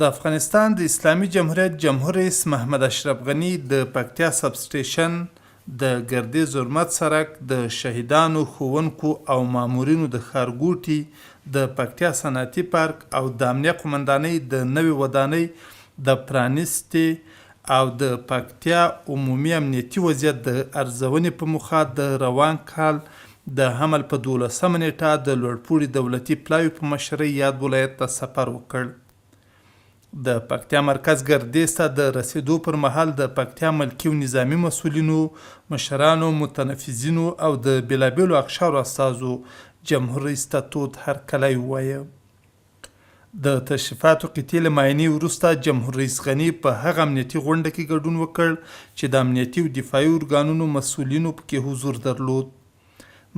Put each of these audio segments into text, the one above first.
د افغانستان د اسلامي جمهوریت جمهور رئیس محمد اشرف غني د پکتیا سب سټېشن، د ګردېز زرمت سرک، د شهیدانو، ښوونکو او مامورینو د ښارګوټي، د پکتیا صنعتي پارک او د امنیه قومندانۍ د نوې ودانۍ د پرانیستې او د پکتیا عمومي امنیتي وضعیت د ارزونې په موخه د روان کال د حمل په دولسمه نېټه د لوړپوړي دولتي پلاوي په مشرۍ یاد ولایت ته سفر وکړ. د پکتیا مرکز ګردېز ته د رسېدو پر مهال د پکتیا ملکي او نظامي مسؤلینو، مشرانو، متنفذینو او د بېلابېلو اقشارو استازو جمهور رئیس ته تود هرکلی ووایه. د تشریفاتو قطعې له معاینې وروسته جمهور رئیس غني په هغه امنیتي غونډه کې ګډون وکړ چې د امنیتي او دفاعي ارګانونو مسؤلینو پکې حضور درلود.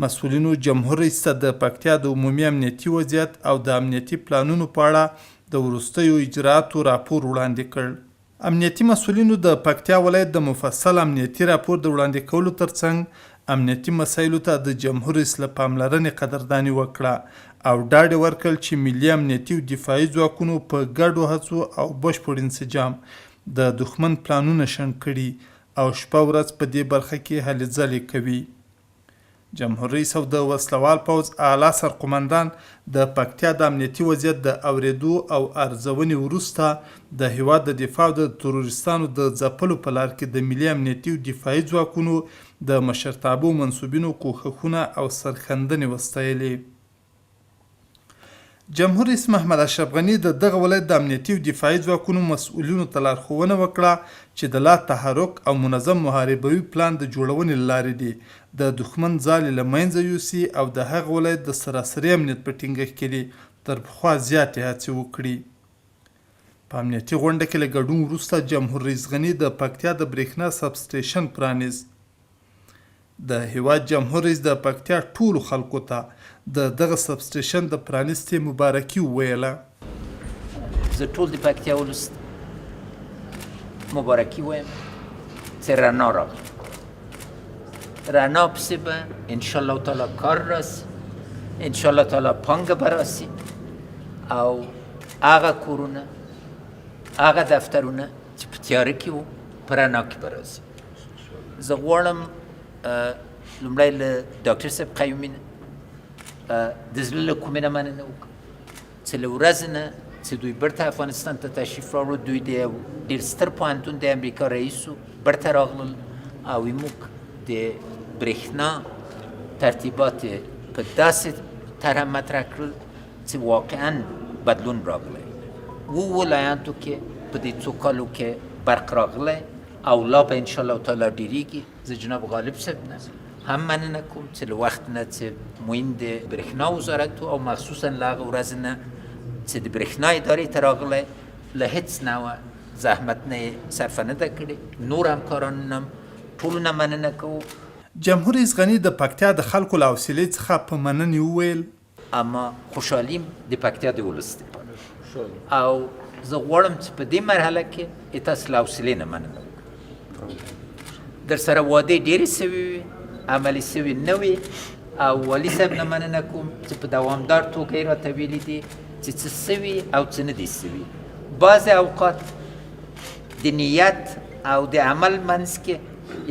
مسؤلینو جمهور رئیس ته د پکتیا د عمومي امنیتي وضعیت او د امنیتي پلانونو په اړه د وروستیو اجرااتو راپور وړاندې کړ. امنیتي مسؤلینو د پکتیا ولایت د مفصل امنیتي راپور د وړاندې کولو ترڅنګ امنیتي مسایلو ته د جمهور رئیس له پاملرنې قدرداني وکړه او ډاډ یې ورکړ چې ملي امنیتي او دفاعي ځواکونو په ګډو هڅو او بشپړ انسجام د دښمن پلانونه شنډ کړي او شپه ورځ په دې برخه کې هلې ځلې کوي. جمهور رئیس او د وسله وال پوځ اعلی سرقومندان د پکتیا د امنیتي وضعیت د اورېدو او ارزونې وروسته د هېواد د دفاع او د تروریستانو د ځپلو په لار کې د ملي امنیتي او دفاعي ځواکونو د مشرتابه منسوبینو کوښښونه او سرښندنې وستایلې. جمهور رئیس محمد اشرف غني د دغه ولایت د امنیتي او دفاعي ځواکونو مسؤلینو ته لارښوونه وکړه چې د لا تحرک او منظم محاربوي پلان د جوړونې له لارې دې د دښمن ځالې له منځه یوسي او د هغه ولایت د سراسري امنیت په ټینګښت کې دې تر پخوا زیاتې هڅې وکړي. په امنیتي غونډه کې له ګډون وروسته جمهور رئیس غني د پکتیا د برېښنا سب سټېشن پرانیست. د هېواد جمهور رئیس د پکتیا ټولو خلکو ته د دغه سب سټېشن د پرانیستې مبارکي وویله. زه ټول د پکتیا ولس مبارکي وایم چې رڼا راغله. رڼا پسې به ان شاء الله تعالی کار راسي، ان شاء الله تعالی پانګه به راسي او هغه کورونه هغه دفترونه چې په تیاره کې وو په رڼا کې به راځي. زه غواړم لومړی له ډاکټر صاحب قیومي نه د زړه له کومې نه مننه وکړم چې له ورځې نه چې دوی بیرته افغانستان ته تشریف راوړو، دوی د یو ډېر ستر پوهنتون د امریکا رئیس و، بیرته راغلل او موږ د برېښنا ترتیبات په داسې طرح مطرح کړل چې واقعا بدلون راغلی. و ولایاتو کې په دې څو کالو کې برق راغلی او لا به ان شاء الله تعالی ډیریږي. زه جناب غالب صاحب نه هم مننه کوم چې له وخت نه چې معین د برېښنا وزارت او مخصوصا له هغه ورځې نه چې د برېښنا ادارې ته راغلی له هیڅ نوع زحمت نه یې صرفه نه ده کړې. نور همکارانو نه هم ټولو نه مننه کوو. جمهور رئیس غني د پکتیا د خلکو له حوصلې څخه په مننې وویل، اما خوشحالیم د پکتیا د ولس لپاره او زه غواړم چې په دې مرحله کې یې تاسو له حوصلې نه مننه وکړم. در سره وعدې ډېرې سوي وي، عملي سوي نه وي او والي صاحب نه مننه کوم چې په دوامدار توګه یې راته ویلي دي چې څه سوي او څه نه دي سوي. بعضې اوقات د نیت او د عمل منځ کې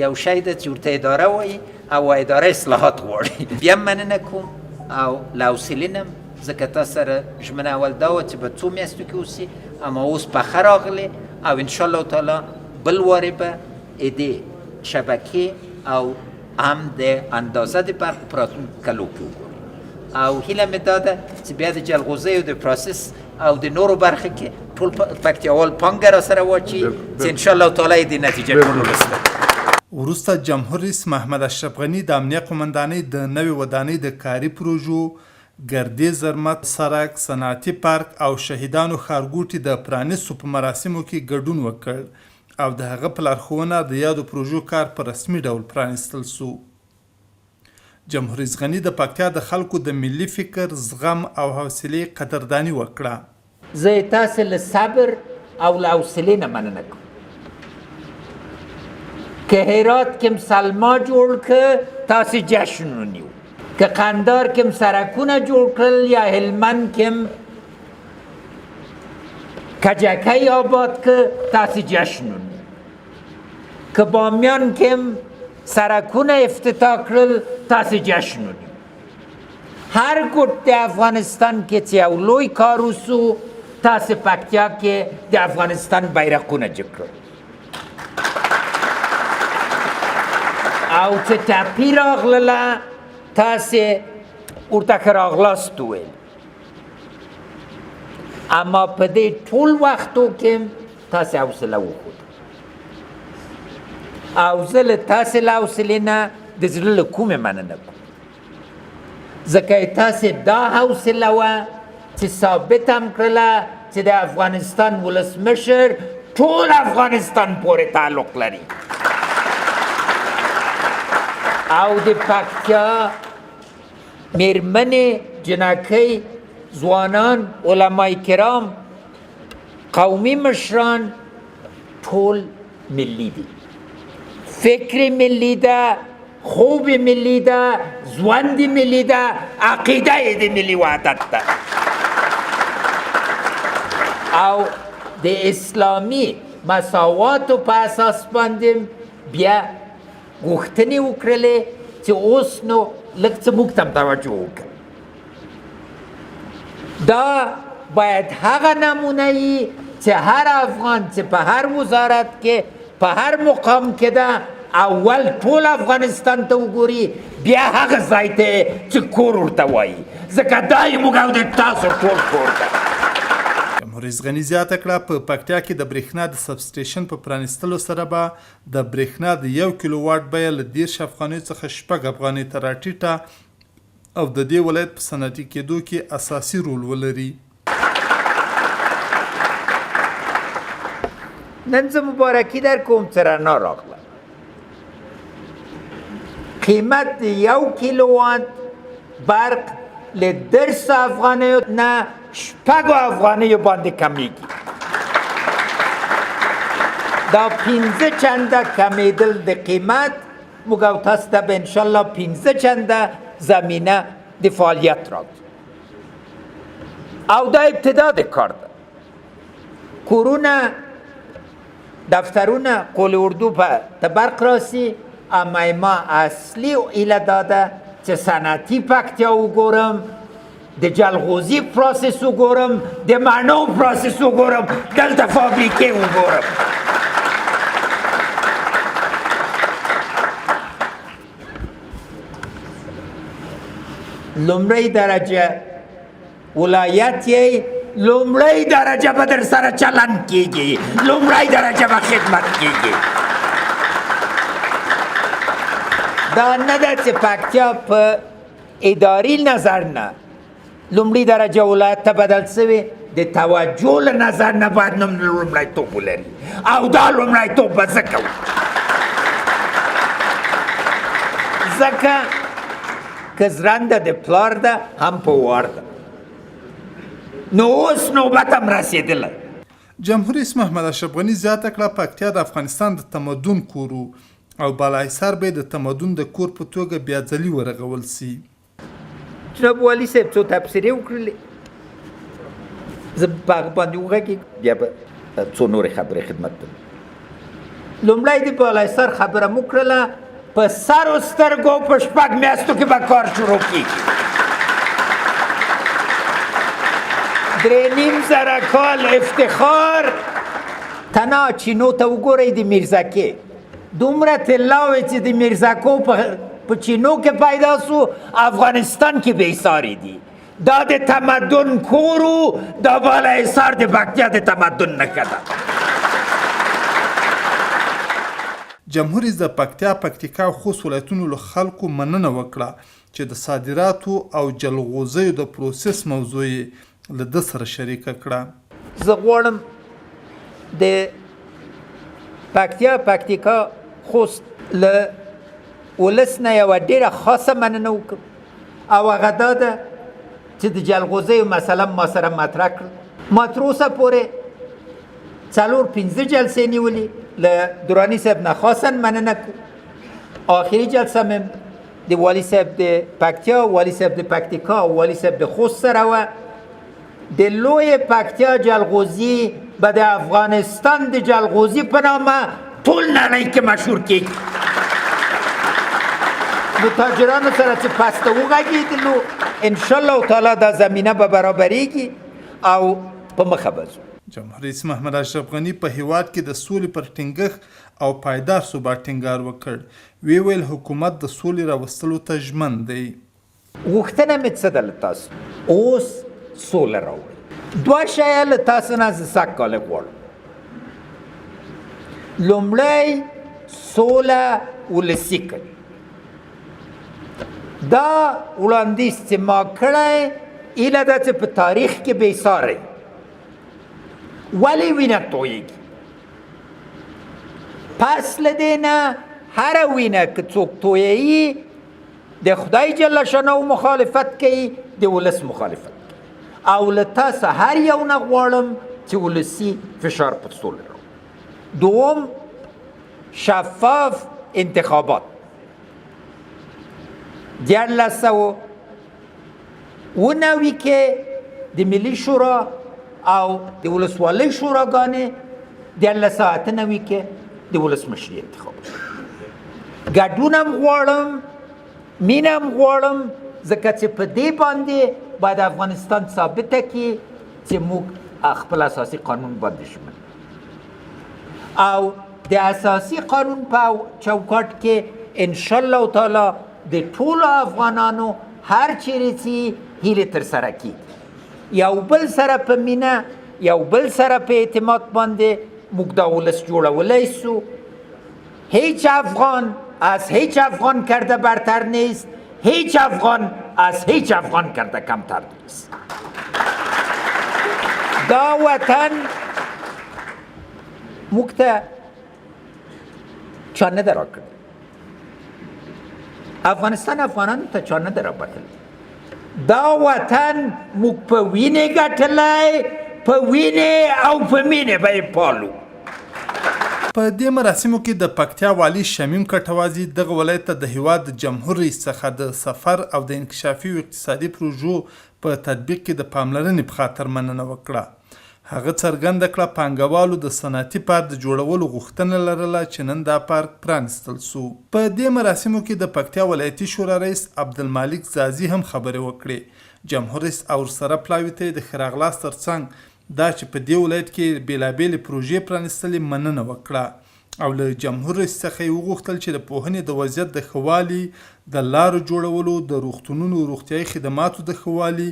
یو شی ده چې ورته اداره وایي او اداره اصلاحات غواړي. بیا مننه کوم او له حوصلې نه، ځکه تا سره ژمنه اول دا وه چې به څو میاشتو کې اوسي، اما اوس پخه راغلې او ان شاء الله تعالی بل وارې به دې شبکې او هم د اندازه د برق په راتلونکو کلو کې وګوري. او هیله مې دا ده چې بیا د جلغوزیو د پروسس او د نورو برخه کې ټول پکتیاوال پانګه را سره واچي چې ان شاء الله تعالی د نتیجه ټول ولس ته. وروسته جمهور رئیس محمد اشرف غني د امنیه قومندانۍ د نوې ودانۍ د کاري پروژو، ګردې زرمت سرک، صنعتي پارک او شهیدانو ښارګوټي د پرانیستو په مراسمو کې ګډون وکړ او د هغه په لارښوونه د یادو پروژو کار په رسمي ډول پرانیستل شو. جمهوررئیس غني د پکتیا د خلکو د ملي فکر، زغم او حوصلې قدرداني وکړه. زه یې تاسې له صبر او له حوصلې نه مننه کوم. که هرات کې م سلما جوړ که تاسې جشن ونیو، که قندار کې م سرکونه جوړ کړل یا هلمند کې م کجکۍ آباد که تاسې جشن ونیو، که بامیان کې سرکونه افتتاح کړل تاسې جشن ونیو. هر ګوټ د افغانستان کې چې یو لوی کار وسو تاسې پکتیا کې د افغانستان بیرقونه جګ کړل، او چې ټپي راغلله تاسې ورته ښه راغلاست وویل. اما په دې ټول وختو کې تاسې حوصله وښوده، او زه له تاسې له حوصلې نه د زړه له کومې مننه کوم، ځکه تاسې دا حوصله وه چې ثابت هم کړله چې د افغانستان ولسمشر ټول افغانستان پورې تعلق لري، او د پکتیا میرمنې، جنکۍ، ځوانان، علمای کرام، قومي مشران ټول ملي دي. فکر ملي ده، خوب ملي ده، ژوند ملي ده، عقیده یې د ملي وحدت ده. او د اسلامي مساواتو په اساس باندې بیا غوښتنې وکړلې چې اوس نو لږ څه موږ ته هم توجه وکړه. دا باید هغه نمونه وي چې هر افغان چې په هر وزارت کې په هر مقام کې ده اول ټول افغانستان ته وګوري، بیا هغه ځای ته چې کور ورته وایي، ځکه دا یې موږ او د تاسو ټول کور ده. جمهور رئیس غني زیاته کړه، په پکتیا کې د برېښنا د سبسټیشن په پرانیستلو سره به د برېښنا د 1 کیلو واټ بیه له 30 افغانیو څخه 6 افغانۍ ته راټیټه او د دې ولایت په صنعتي کېدو کې اساسي رول ولري. نن زه مبارکي در کوم چې رڼا راغله. قیمت د 1 کیلو وات برق له 30 افغانیو نه 6 افغانیو باندې کمیږي. دا 5 چنده کمیدل د قیمت موږ او تاسو ته به انشاءالله 5 چنده زمینه د فعالیت راکړي، او دا ابتدا د کار ده. کورونه، دفترونه، قول اردو په ته برق راسي، اما ما اصلي ایله دا ده چې صنعتي پکتیا وګورم، د جلغوزي process وګورم، د مڼو process وګورم، دلته فابریکې وګورم. لومړۍ درجه ولایت یې، لومړۍ درجه به در سره چلند کیږي، لومړۍ درجه به خدمت کیږي. دا نه ده چې پکتیا په اداري نظر نه لومړي درجه ولایت ته بدل سوی، د توجه له نظر نه باید نوم لومړیتوب ولري، او دا لومړیتوب به زه کوم، ځکه که زرنده د پلار ده هم په وار ده. نو اوس نوبت هم رسېدلی. جمهور رئیس محمد اشرف غني زیاته کړه، پکتیا د افغانستان د تمدن کور و او بالاحصار به یې د تمدن د کور په توګه بیا ځلي ورغول سي. جناب والي صاحب څو تبصرې وکړلې، زه په هغه باندې وغږېږم، بیا به څو نورې خبرې خدمت ته. لومړی د بالاحصار خبره مو کړله، په سر او سترګو په 6 میاشتو کې به کار شروع کېږي. 3,500 کال افتخار. تنها چینو ته وګورئ، د میرزکې دومره طلاوې چې د میرزکو په چینو کې پیدا سو، افغانستان کې بې ساري دي. دا د تمدن کور و، دا بالاحصار د پکتیا د تمدن نښه ده. جمهور رئیس د پکتیا، پکتیکا او خوست ولایتونو له خلکو مننه وکړه چې د صادراتو او جلغوزیو د پروسس موضوع یې له ده سره شریکه کړه. زه غواړم د پکتیا، پکتیکا، خوست له ولس نه یوه ډېره خاصه مننه وکړم، او هغه دا ده چې د جلغوزیو مسله ما سره مطرح کړه. ما تر اوسه پورې 4-5 جلسې نیولې، له دراني صاحب نه خاصا مننه کوم. آخري جلسه مې د والي صاحب د پکتیا، والي صاحب د پکتیکا او والي صاحب د خوست سره وه. د لویې پکتیا جلغوزي به د افغانستان د جلغوزي په نامه ټول نړۍ کې مشهور کېږي. نو تاجرانو سره چې پسته وغږېدلو، انشاءالله تعالی دا زمینه به برابرېږي او په مخه به ځو. جمهور رئیس محمد اشرف غني په هېواد کې د سولې پر ټینګښت او پایدار ثبات ټینګار وکړ، ویې ویل حکومت د سولې راوستلو ته ژمن دی. غوښتنه مې څه ده له تاسو؟ اوس سوله راوړئ. دوه شیه له تاسو نه زه سږ کال غواړم. لومړی سوله ولسي کړئ. دا وړاندیز چې ما کړی، هیله ده چې په تاریخ کې بې ساری. ولې وینه تویږي؟ پس له دې نه هره وینه که څوک تویوي، د خدای جل شانه مخالفت کوي، د ولس مخالفت کوي. او له تاسو هر یو نه غواړم چې ولسي فشار پر سوله راوړي. دوم، شفاف انتخابات. 1390 کې د ملي شورا او د ولسوالۍ شوراګانې، 1398 کې د ولسمشري انتخابات. ګډون هم غواړم، مینه هم غواړم، ځکه چې په دې باندې باید افغانستان ثابته کړي چې موږ خپل اساسي قانون باندې ژمن او د اساسي قانون په چوکاټ کې انشاءالله تعالی د ټولو افغانانو هر چیرې چې هیلې ترسره کیږي، یو بل سره په مینه، یو بل سره په اعتماد باندې موږ دا ولس جوړولی سو. هیچ افغان از هیچ افغان کرده برتر نیست، هیچ افغان از هیچ افغان کرده کمتر نیست. دا وطن موږ ته چا نه ده راکړی، افغانستان افغانانو ته چا نه ده رابښلی. دا وطن موږ په وینې ګټلی، په وینې او په مینې به یې پالو. په دې مراسمو کې د پکتیا والي شمیم کټوازي دغه ولایت ته د هیواد د جمهور رئیس څخه د سفر او د انکشافي او اقتصادي پروژو په تطبیق کې د پاملرنې په خاطر مننه وکړه. هغه څرګنده کړه، پانګوالو د صنعتي پارک د جوړولو غوښتنه لرله چې نن دا پارک پرانیستل شو. په دې مراسمو کې د پکتیا ولایتي شورا رئیس عبدالمالک ځاځي هم خبرې وکړې. جمهور رئیس او ورسره پلاوي ته یې د ښه راغلاست ترڅنګ دا چې په دې ولایت کې یې بېلابېلې پروژې پرانیستلې مننه وکړه او له جمهور رئیس څخه یې وغوښتل چې د پوهنې د وضعیت د ښه والي، د لارو جوړولو، د روغتونونو روغتیايي خدماتو د ښه والي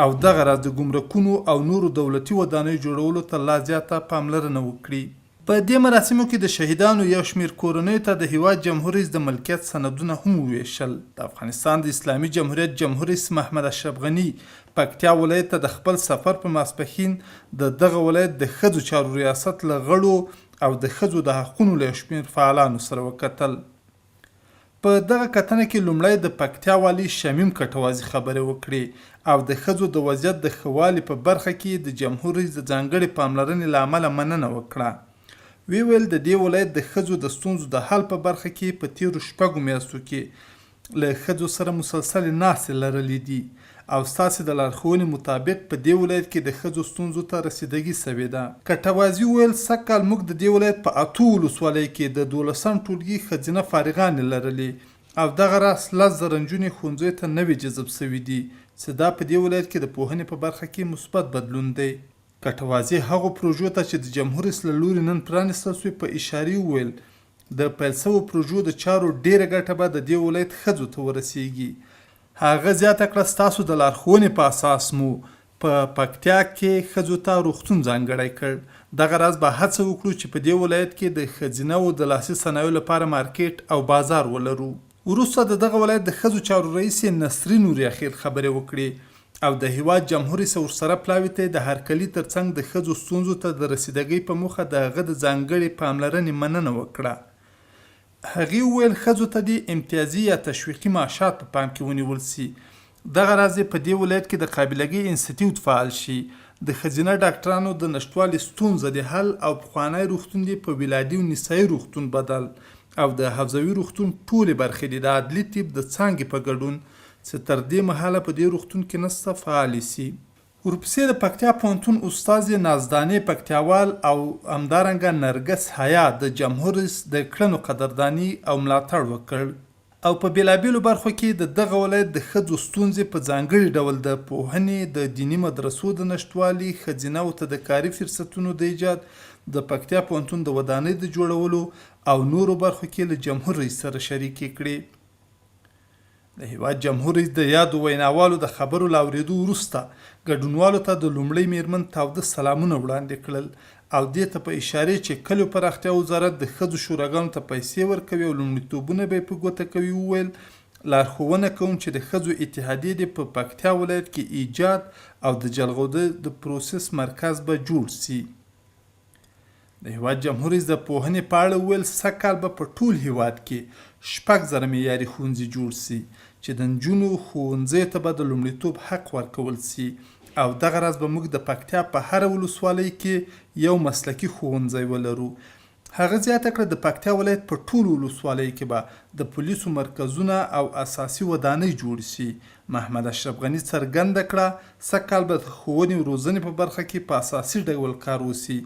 او دغه راز د ګمرکونو او نورو دولتي ودانیو جوړولو ته لا زیاته پاملرنه وکړي. په دې مراسمو کې د شهیدانو یو شمېر کورنیو ته د هېواد جمهور رئیس د ملکیت سندونه هم ووېشل. د افغانستان د اسلامي جمهوریت جمهور رئیس محمد اشرف غني پکتیا ولایت ته د خپل سفر په ماسپښین د دغه ولایت د ښځو چارو ریاست له غړو او د ښځو د حقونو له یو شمېر فعالانو سره وکتل. په دغه کتنه کې لومړی د پکتیا والي شمیم کټوازي خبرې وکړې او د ښځو د وضعیت د ښه والي په برخه کې یې د جمهور رئیس د ځانګړې پاملرنې له امله مننه وکړه. ویې ویل، د دې ولایت د ښځو د ستونزو د حل په برخه کې په تېرو شپږو میاشتو کې له ښځو سره مسلسلې ناستې لرلې دي او ستاسې د لارښوونې مطابق په دې ولایت کې د ښځو ستونزو ته رسیدګي شوې ده. کټوازي وویل، سږ کال موږ د دې ولایت په اتو ولسوالیو کې د دولسم ټولګي ښځینه فارغانې لرلې او دغه راز 10,000 نجونې ښوونځیو ته نوې جذب شوې دي چې دا په دې ولایت کې د پوهنې په برخه کې مثبت بدلون دی. کټوازي هغو پروژو ته چې د جمهور رئیس له لوري نن پرانیستل شوې په اشارې وویل، د پیل شوو پروژو د چارو ډېره ګټه به د دې ولایت ښځو ته ورسېږي. هغه زیاته کړه، ستاسو د لارښوونې په اساس مو په پکتیا کې ښځو ته روغتون ځانګړی کړ. دغه راز به هڅه وکړو چې په دې ولایت کې د ښځینه وو د لاسي صنایعو لپاره مارکېټ او بازار ولرو. وروسته د دغه ولایت د ښځو چارو رئیسې نسرین نوریاخېل خبرې وکړې او د هېواد جمهور رئیس او ورسره پلاوي ته یې د هرکلي ترڅنګ د ښځو ستونزو ته د رسیدګۍ په موخه د هغه د ځانګړې پاملرنې مننه وکړه. هغې وویل، ښځو ته دې امتیازي یا تشویقي معاشات په پام کې ونیول شي. دغه راز دې په دې ولایت کې د قابلګۍ انستیتیوت فعال شي، د ښځینه ډاکټرانو د نشتوالي ستونزه دې حل او پخوانی روغتون دې په ولادي او نسايي روغتون بدل او د حوزوي روغتون ټولې برخې دې د عدلي طب د څانګې په ګډون چې تر دې مهاله په دې روغتون کې نشته فعالې شي. ورپسې د پکتیا پوهنتون استادې نازدانې پکتیاوال او همدارنګه نرګس حیا د جمهور رئیس د کړنو قدرداني او ملاتړ وکړ او په بېلابېلو برخو کې د دغه ولایت د ښځو ستونزې په ځانګړي ډول د پوهنې، د دیني مدرسو د نشتوالي، ښځینهوو ته د کاري فرصتونو د ایجاد، د پکتیا پوهنتون د ودانۍ د جوړولو او نورو برخو کې له جمهور رئیس سره شریکې کړې. د هېواد جمهور رئیس د یادو ویناوالو د خبرو له اورېدو وروسته ګډونوالو ته د لومړۍ مېرمن تاوده سلامونه وړاندې کړل او دې ته په اشارې چې کلیو پراختیا وزارت د ښځو شوراګانو ته پیسې ورکوي او لومړیتوبونه به یې په ګوته کوي وویل، لارښوونه کوم چې د ښځو اتحادیې دې په پکتیا ولایت کې ایجاد او د جلغوزو د پروسس مرکز به جوړ سي. د هېواد جمهور رئیس د پوهنې په اړه وویل، سږ کال به په ټول هېواد کې 6000 معیاري ښوونځي جوړ سي، چې د نجونو ښوونځیو ته به د لومړیتوب حق ورکول سي او دغه راز به موږ د پکتیا په هره ولسوالۍ کې یو مسلکي ښوونځی ولرو. هغه زیاته کړه، د پکتیا ولایت په ټولو ولسوالیو کې به د پولیسو مرکزونه او اساسي ودانۍ جوړې شي. محمد اشرف غني څرګنده کړه، سږ کال به د ښوونې او روزنې په برخه کې په اساسي ډول کار وشي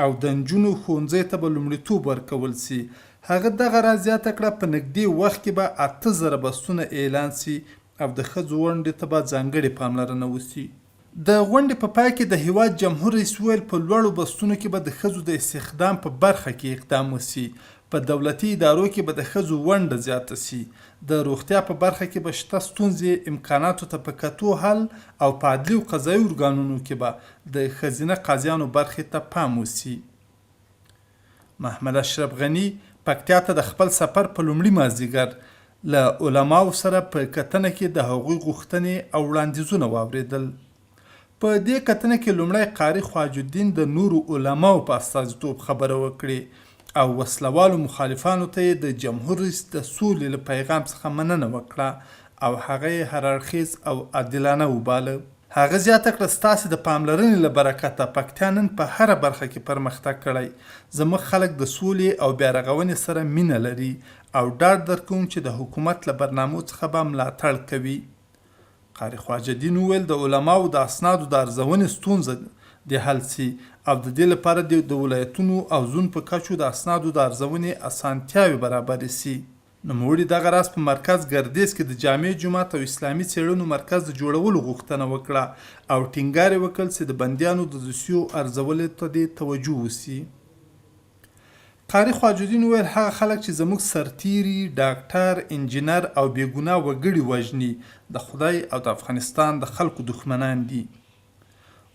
او د نجونو ښوونځیو ته به لومړیتوب ورکول شي. هغه دغه راز زیاته کړه، په نږدې وخت کې به 8000 بستونه اعلان شي او د ښځو ونډې ته به ځانګړې پاملرنه وشي. د غونډې په پای کې د هېواد جمهور رئیس وویل، په لوړو بستونو کې به د ښځو د استخدام په برخه کې اقدام وشي، په دولتي ادارو کې به د ښځو ونډه زیاته شي، د روغتیا په برخه کې به شته ستونزې امکاناتو ته په کتو حل او په عدلي او قضايي ارګانونو کې به د ښځینه قاضیانو برخې ته پام وشي. محمد اشرف غني پکتیا ته د خپل سفر په لومړي مازدیګر له علماوو سره په کتنه کې د هغوی غوښتنې او وړاندیزونه واورېدل. په دې کتنه کې لومړی قاري خواج الدین د نورو علماوو په استازیتوب خبره وکړې او وسله والو مخالفانو ته یې د جمهور رئیس د سولې له پیغام څخه مننه وکړه او هغه یې هر اړخیز او عادلانه وباله. هغه زیاته کړه، ستاسې د پاملرنې له برکته پکتیا نن په هره برخه کې پرمختګ کړی، زموږ خلک د سولې او بیارغونې سره مینه لري او ډاډ درکوم چې د حکومت له برنامو څخه به ملاتړ کوي. قاري خواجه دین وویل، د علماوو د اسنادو د ارزونې ستونزه دې حل شي او د دې لپاره دې د ولایتونو او زون په کچو د اسنادو د ارزونې اسانتیاوې برابرې شي. نوموړي دغه راز په مرکز ګردېز کې د جامع جومات او اسلامي څېړنو مرکز د جوړولو غوښتنه وکړه او ټینګار یې وکړ چې د بندیانو د دوسیو ارزولو ته دې توجه وشي. قاري خواجالدین وویل، هغه خلک چې زموږ سرتېري، ډاکټر، انجینر او بې ګناه وګړي وژني، د خدای او د افغانستان د خلکو دښمنان دي.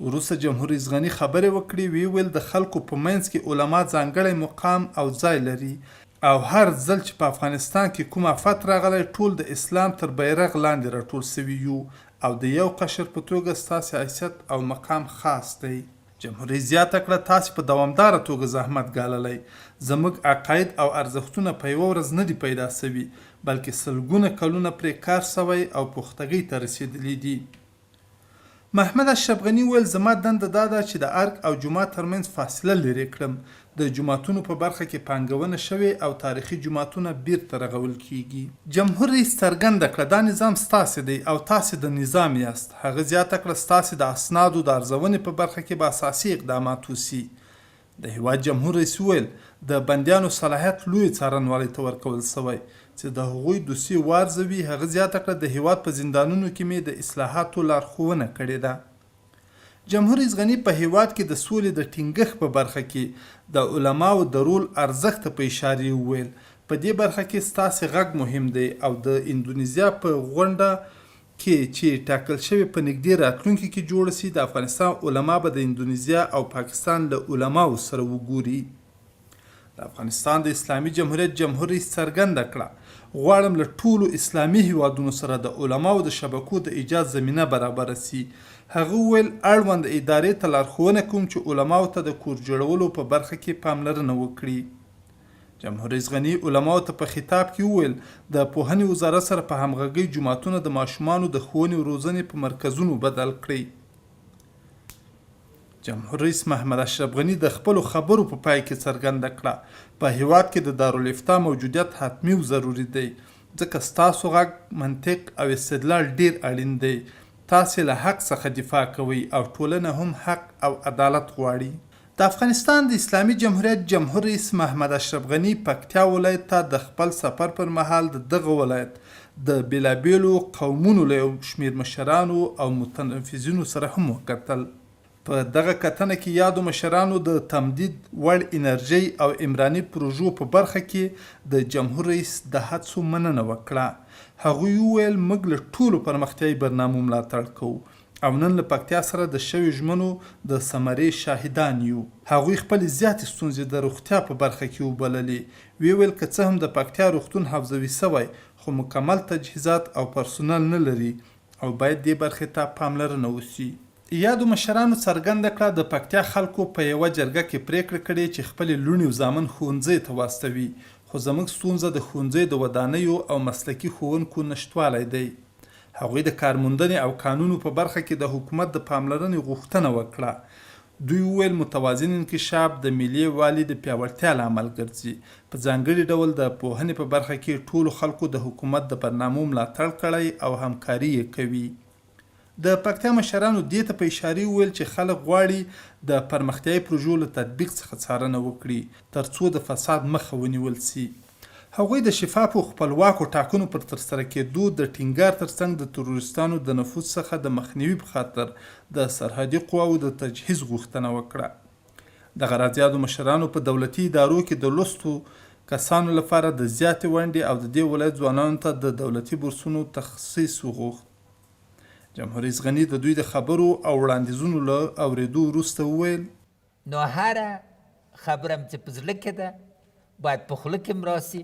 وروسته جمهور رئیس غني خبرې وکړې، ویې ویل، د خلکو په منځ کې علما ځانګړی مقام او ځای لري او هر ځل چې په افغانستان کې کوم افت راغلی، ټول د اسلام تر بیرغ لاندې راټول شوي یو او د یو قشر په توګه ستاسې حیثیت او مقام خاص دی. جمهور رئیس زیاته کړه، تاسې په دوامداره توګه زحمت ګاللی، زموږ عقاید او ارزښتونه په یوه ورځ نه دي پیدا شوي، بلکې سلګونه کلونه پرې کار شوی او پختګۍ ته رسېدلي دي. محمد اشرف غني وویل، زما دنده دا ده چې د ارګ او جومات ترمنځ فاصله لرې کړم، د جوماتونو په برخه کې پانګونه شوې او تاریخي جوماتونه بیرته رغول کیږي. جمهور رئیس څرګنده کړه، دا نظام ستاسې دی او تاسې د نظام یاست. هغه زیاته کړه، ستاسې د اسنادو د ارزونې په برخه کې به اساسي اقدامات وشي. د هېواد جمهور رئیس وویل، د بندیانو صلاحیت لویې څارنوالۍ ته ورکول شوی چې د هغوی دوسیې وارزوي. هغه زیاته کړه، د هېواد په زندانونو کې مې د اصلاحاتو لارښوونه کړې ده. جمهور رئیس غني په هېواد کې د سولې د ټینګښت په برخه کې د علماوو د رول ارزښت ته په اشارې وویل، په دې برخه کې ستاسې غږ مهم دی او د اندونیزیا په غونډه کې چې ټاکل شوې په نږدې راتلونکي کې جوړه شي، د افغانستان علما به د اندونیزیا او پاکستان له علماوو سره وګوري. د افغانستان د اسلامي جمهوریت جمهور رئیس څرګنده کړه، غواړم له ټولو اسلامي هېوادونو سره د علماوو د شبکو د ایجاد زمینه برابره شي. هغه وویل، اړوند ادارې ته لارښوونه کوم چې علماوو ته د کور جوړولو په برخه کې پاملرنه وکړي. جمهور رئیس غني علماوو ته په خطاب کې وویل، د پوهنې وزارت سره په همغږۍ جوماتونه د ماشومانو د ښوونې او روزنې په مرکزونو بدل کړئ. جمهور رئیس محمد اشرف غني د خپلو خبرو په پای کې څرګنده کړه، په هېواد کې د دارالافتا موجودیت حتمي او ضروري دی، ځکه ستاسو غږ، منطق او استدلال ډېر اړین دی. تاسې له حق څخه دفاع کوئ او ټولنه هم حق او عدالت غواړي. د افغانستان د اسلامي جمهوریت جمهور رئیس محمد اشرف غني پکتیا ولایت ته د خپل سفر پر مهال د دغه ولایت د بېلابېلو قومونو له یو شمېر مشرانو او متنفذینو سره هم وکتل. په دغه کتنه کې یادو مشرانو د تمدید وړ انرژۍ او عمراني پروژو په برخه کې د جمهور رئیس د هڅو مننه وکړه. هغوی وویل، موږ له ټولو پرمختیايي برنامو ملاتړ کوو او نن له پکتیا سره د شویو ژمنو د ثمرې شاهدان یو. هغوی خپلې زیاتې ستونزې د روغتیا په برخه کې وبللې، ویې ویل که څه هم د پکتیا روغتون حوزوي شوی، خو مکمل تجهیزات او پرسونل نه لري او باید دې برخې ته پاملرنه وشي. یادو مشرانو څرګنده کړه، د پکتیا خلکو په یوه جرګه کې پرېکړه کړې چې خپلې لوڼې او زامن ښوونځیو ته واستوي، خو زموږ ستونزه د ښوونځیو د ودانیو او مسلکي ښوونکو نشتوالی دی. هغوی د کارموندنې او کانونو په برخه کې د حکومت د پاملرنې غوښتنه وکړه. دوی وویل، متوازن انکشاف د ملي یووالي د پیاوړتیا لامل ګرځي. په ځانګړي ډول د پوهنې په برخه کې ټولو خلکو د حکومت د برنامو ملاتړ کړی او همکاري یې کوي. د پکتیا مشرانو دې ته په اشارې وویل چې خلک غواړي د پرمختیايي پروژو له تطبیق څخه څارنه وکړي ترڅو د فساد مخه ونیول شي. هغوی د شفافو خپلواکو ټاکنو پر ترسره کېدو د ټینګار ترڅنګ د تروریستانو د نفوذ څخه د مخنیوي په خاطر د سرحدي قواوو د تجهیز غوښتنه وکړه. دغه راز یادو مشرانو په دولتي ادارو کې د لوستو کسانو لپاره د زیاتې ونډې او د دې ولایت ځوانانو ته د دولتي بورسونو تخصیص وغوښت. جمهوررئیس غني د دوی د خبرو او وړاندیزونو له اورېدو وروسته وویل. نو هره خبره هم چې په زړه کې ده باید په خوله کې هم راسي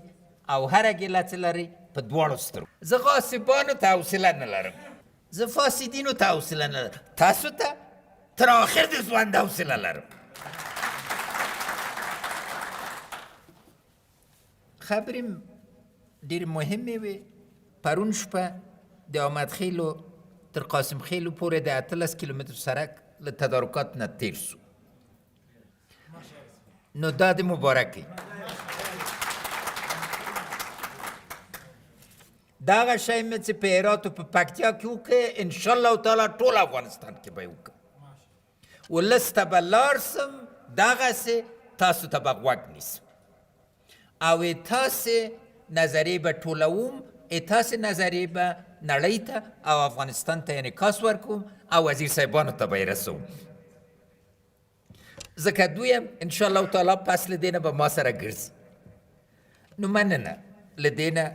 او هره ګیله چې لرئ په دواړو سترګو. زه غاصبانو ته حوصله نه لرم، زه فاسدینو ته حوصله نه لرم، تاسو ته تر آخر د ژوند حوصله لرم. خبرې ډېرې مهمې وې. پرون شپه د احمد خېلو تر قاسم خېلو پورې د 18 کیلومتر سړک له تدارکات نه تېر سو، نو دا د مبارک وي. دغه شی مې چې په هرات او په پکتیا کې وکړ، انشاءالله تعالی ټول افغانستان کې به یې وکړم. ولس ته به لاړ سم، دغسې تاسو ته به غوږ نیسم او تاسې نظریې به ټولوم، تاسې نظریې به نړۍ ته او افغانستان ته انعکاس ورکوم او وزیر صاحبانو ته به یې رسوم، ځکه دوی هم انشاءالله تعالی پس له دې نه به ما سره ګرځي. نو مننه له دې نه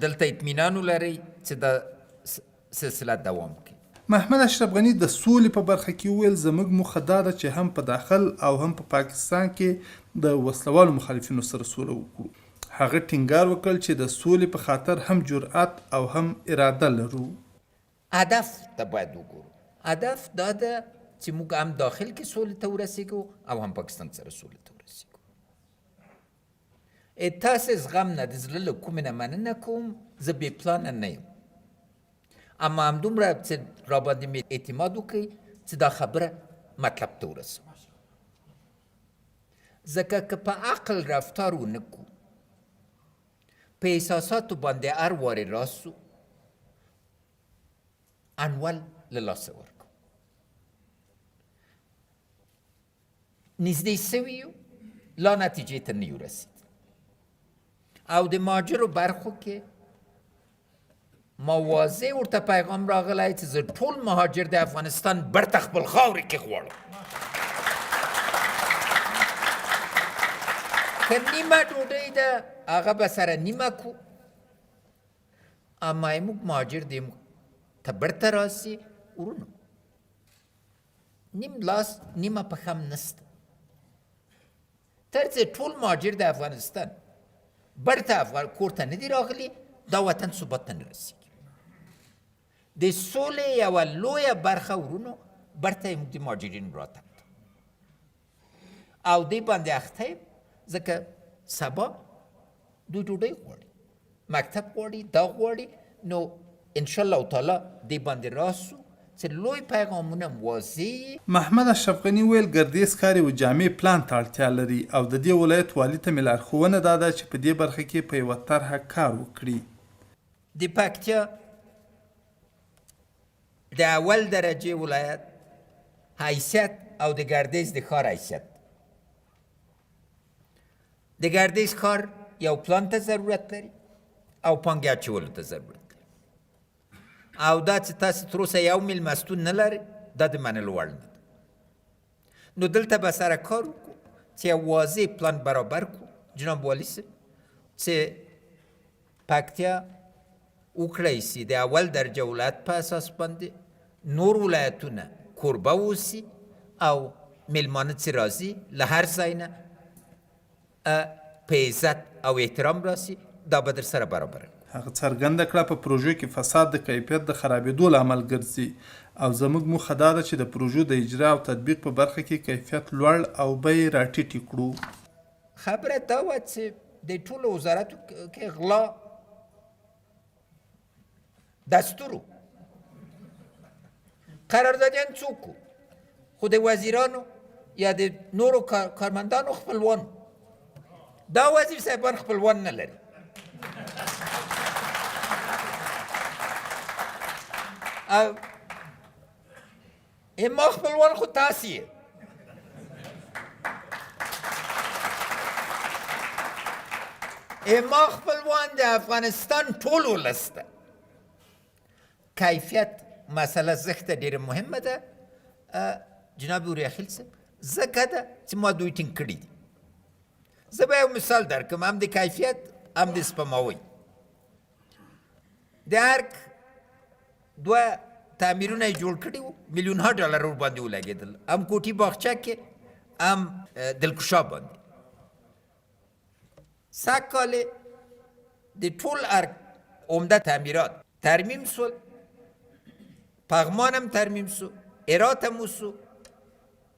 دلته اطمینان ولرئ چې دا سلسله دوام کوي. محمد اشرف غني د سولې په برخه کې وویل، زموږ موخه دا ده چې هم په داخل او هم په پاکستان کې د وسله والو مخالفینو سره سوله وکړو. هغه ټینګار وکړ چې د سولې په خاطر هم جرئت او هم اراده لرو. هدف ته باید وګورو. هدف دا ده چې موږ هم داخل کې سولې ته ورسېږو او هم پاکستان سره سولې ته ورسېږو. تاسې زغم نه د زړه له کومې نه مننه کوم، زه بې پلانه نه یم، اما همدومره چې راباندې مې اعتماد وکړئ چې دا خبره مطلب ته ورسوم، ځکه که په عقل رفتار ونه کړو، په احساساتو باندې هر وارې راسو، انول له لاسه ورکو. نږدې سوي یو، لا نتیجې ته نه یو رسید. او د مهاجرو برخو کې ما واضح ورته پیغام راغلی چې زه ټول مهاجر د افغانستان برته خپل خاورې کې غواړم. که نیمه ډوډۍ ده هغه به سره نیمه کو، اما موږ مهاجر دې ته برته راسي. ورونو نیم لاس نیمه پښه هم نشته، تر چې ټول مهاجر د افغانستان برته افغان کور ته نه دي راغلي، دا وطن ثبات ته نه رسېږي. د سولې یوه لویه برخه ورونو برته یې موږ د مهاجرینو راتګ ده او دې باندې اخته یم، ځکه سبا دوی ډوډۍ غواړي، مکتب غواړي، دا غواړي. نو انشاءالله تعالی دې باندې راسو چې لوی پیغامونه واضح. محمد اشرف غني وویل، ګردیز ښار یوه جامع پلان ته اړتیا لري او د دې ولایت والي ته مې لارښوونه دا ده چې په دې برخه کې په یوه طرحه کار وکړي. د پکتیا د اول درجه ولایت حیثیت او د ګردیز د ښار حیثیت. د ګردیز ښار یو پلان ته ضرورت لري او پانګې اچولو ته ضرورت لري، او دا چې تاسې تر اوسه یو میلمستون نه لرئ دا د منلو وړ نه ده. نو دلته به سره کار وکړو چې یو واضح پلان برابر کړو جناب والي صاحب، چې پکتیا وکړای سي د اول درجه ولایت په اساس باندې نور ولایتونه کوربه اوسي او میلمانه چې راځي له هر ځای نه په عزت او احترام راسي، دا به در سره برابره کړو. هغه څرګنده کړه، په پروژو کې فساد د کیفیت د خرابېدو لامل ګرځي او زموږ موخه دا ده چې د پروژو د اجرا او تطبیق په برخه کې کیفیت لوړ او بیې راټیټې کړو. خبره دا وه چې د ټولو وزارتو کې غلا دستور و، قراردادیان څوک وو؟ خو د وزیرانو یا د نورو کارمندانو خپلوان. دا وزیر صاحبان خپلوان نه لري. او ما خپلوان خو تاسې یې. ما خپلوان د افغانستان ټول ولس ده. کیفیت مسله زښته ډېره مهمه ده جناب اوریاخیل صاحب، ځکه ده چې ما دوی ټینګ کړي دي. زه به یو مثال درکړم، هم د کیفیت هم د سپماوۍ. د ارګ دوه تعمیرونه یې جوړ کړي وو، میلیونها ډالر ورباندې ولګېدل، هم کوټي باغچه کې هم دلکشا باندې. سږ کال د ټول ارګ عمده تعمیرات ترمیم سول، پغمان هم ترمیم سو، هرات هم وسو،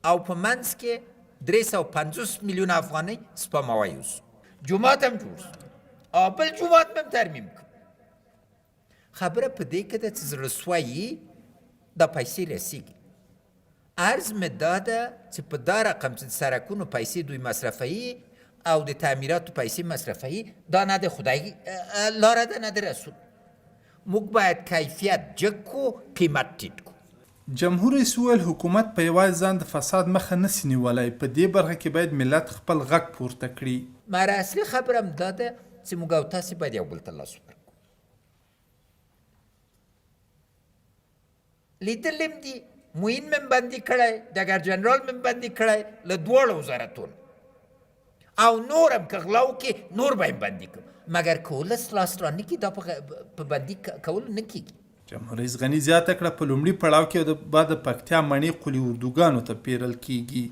او په منځ کې 350 میلیون افغانۍ سپماوی وسو. جومات هم جوړ سو او بل جومات هم ترمیم کړ. خبره په دې کې ده چې زړه سوی دا پیسې رسیږي. عرض مې دا ده چې په دا رقم چې د سرکونو پیسې دوی مصرفوي او د تعمیراتو پیسې مصرفوي، دا نه د خدای لاره ده نه د رسول. موږ باید کیفیت جګ کړو، قیمت ټیټ کړو. جمهور رئیس وویل، حکومت په یوازې ځان د فساد مخه نه سي نیولی، په دې برخه کې باید ملت خپل غږ پورته کړي. مګر اصلي خبره هم دا ده چې موږ او تاسې باید یو بل ته لاس ورکړو. لیدلي هم دي، معین مې هم بندي کړی، ډګر جنرال مې هم بندي کړی له دواړو وزارتونو، او نور هم که غلا وکړي نور به یې هم بندي کړم. مګر که ولس لاس را نه کړي دا په بندي کولو نه کېږي. جمهور رئیس غني زیاته کړه، په لومړي پړاو کې به د پکتیا مڼې قولي اردوګانو ته پیرل کیږي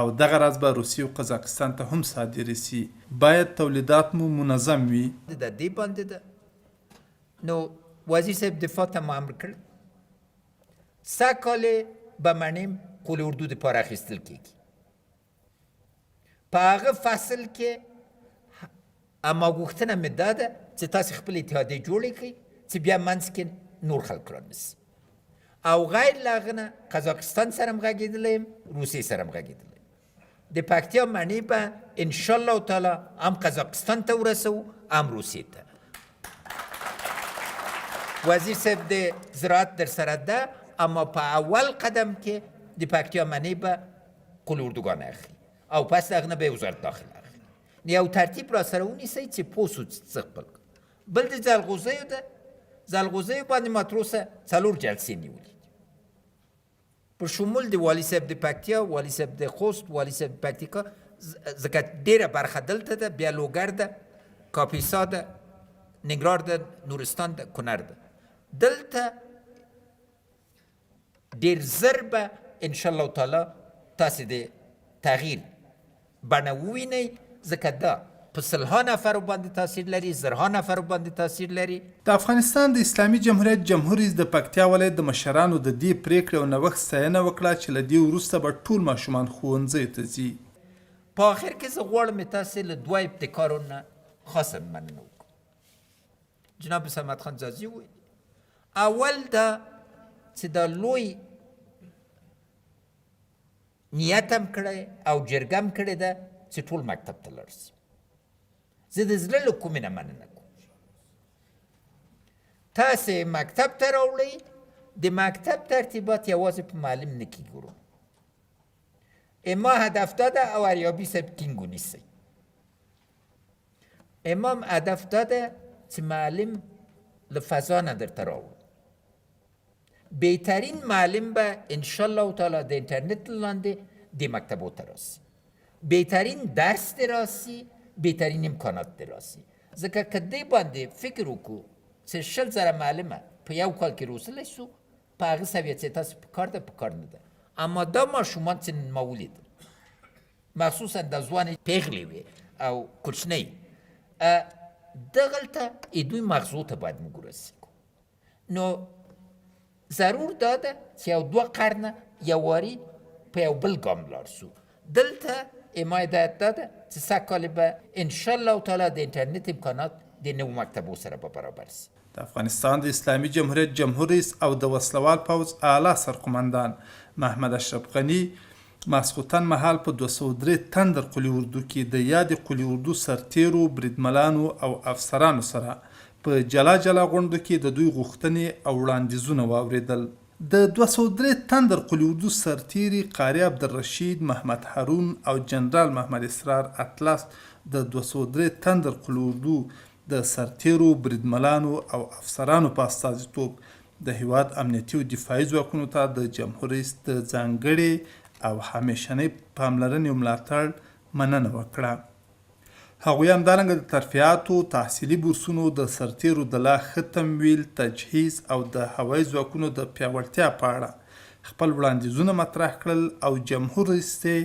او دغه راز به روسیې او قزاقستان ته هم صادرې سي. باید تولیدات مو منظم وي. د دې باندې ده نو وزیر صاحب دفاع ته مو امر کړ، سږ کال به مڼې قول اردو دپاره اخیستل کېږي. په هغه فصل کې اما غوښتنه مې دا ده چې تاسې خپلې اتحادیې جوړې کړئ چې بیا منځ کې نور خلک رانیسي. او غیر له هغه نه قزاقستان سره هم غږېدلی یم، روسیې سره هم غږېدلی یم. د پکتیا مڼې به انشاءالله تعالی هم قزاقستان ته ورسوو هم روسیې ته. وزیر صاحب د زراعت در سره ده، اما په اول قدم کې د پکتیا مڼې به قول اردوګان اخلي او پس د هغه نه به وزارت داخله اخلي. یو ترتیب را سره ونیسئ چې پوه سو څه خپل کړو. بل د ځلغوزیو ده، ځلغوزیو باندې ما تر اوسه 4 جلسې نیولې دي، په شمول د والي صاحب د پکتیا، والي صاحب د خوست، والي صاحب د پکتیکا، ځکه ډېره برخه دلته ده، بیا لوګر ده، کاپیسا ده، ننګرهار ده، نورستان ده، کنړ ده. دلته ډېر زر به انشاءالله تعالی تاسې د تغییر بڼه ووینئ، ځکه دا په سلها نفرو باندې تاثیر لري، زرها نفرو باندې تاثیر لري. د افغانستان د اسلامي جمهوریت جمهور رئیس د پکتیا ولایت د مشرانو د دې پرېکړې او نوښت ستاینه وکړه چې له دې وروسته به ټول ماشومان ښوونځیو ته ځي. په آخر کې زه غواړم تاسې له دوه ابتکارو نه خاصه مننه وکړم. جناب صمد خان ځاځي وویل، اول دا چې دا لوی نیت هم کړی او جرګه هم کړې ده چې ټول مکتب ته لاړ سي. زه د زړه له کومې نه مننه کوم. تاسې مکتب ته راوړئ د مکتب ترتیبات یوازې په معلم نه کېږي ورو. اما هدف دا ده او اریابي صاحب ټینګ ونیسئ. امام هدف دا ده چې معلم له فضا نه درته راوړو. بهترین معلم به ان شاء الله تعالی د انټرنیټ له لاندې دې مکتبو ته راسي، بهترین درس دې راسي، بهترین امکانات دې راسي. ځکه که دې باندې فکر وکړو چې 20,000 معلمه په یو کال کې روزلی سو، په هغه سویه چې تاسو په کار ده په کار نه ده. اما دا ماشومان چې نن ما ولیدل، مخصوصا دا ځوانې پیغلې وې او کوچنۍ، دغلته یې دوی مغزو ته باید موږ ورسېږو. نو ضرور دا ده چې یو دوه قرنه یو واري په یو بل ګام لاړ سو. دلته ما هدایت دا ده چې سږ کال به ان شاء الله تعالی د انټرنیټ امکانات د نوو مکتبو سره به برابر سي. د افغانستان د اسلامي جمهوریت جمهور رئیس او د وسلوال پوځ اعلی سرقومندان محمد اشرف غني ماسخوتن مهال په 203 تندر قول اردو کې د یادې قول اردو سرتېرو، بریدملانو او افسرانو سره په جلا جلا غونډو کې د دوی غوښتنې او وړاندیزونه واورېدل. د 203 تندر قول اردو سرتېري قاري عبدالرشید، محمد هارون او جنرال محمد اسرار اطلس د 203 تندر قول اردو د سرتېرو، بریدملانو او افسرانو په استازیتوب د هیواد امنیتي او دفاعي ځواکونو ته د جمهور رئیس د ځانګړې او همیشنۍ پاملرنې او ملاتړ مننه وکړه. هغوی همدارنګه د ترفیعاتو، تحصیلي بورسونو، د سرتېرو د لا ښه تمویل، تجهیز او د هوایي ځواکونو د پیاوړتیا په اړه خپل وړاندیزونه مطرح کړل او جمهور رئیس ته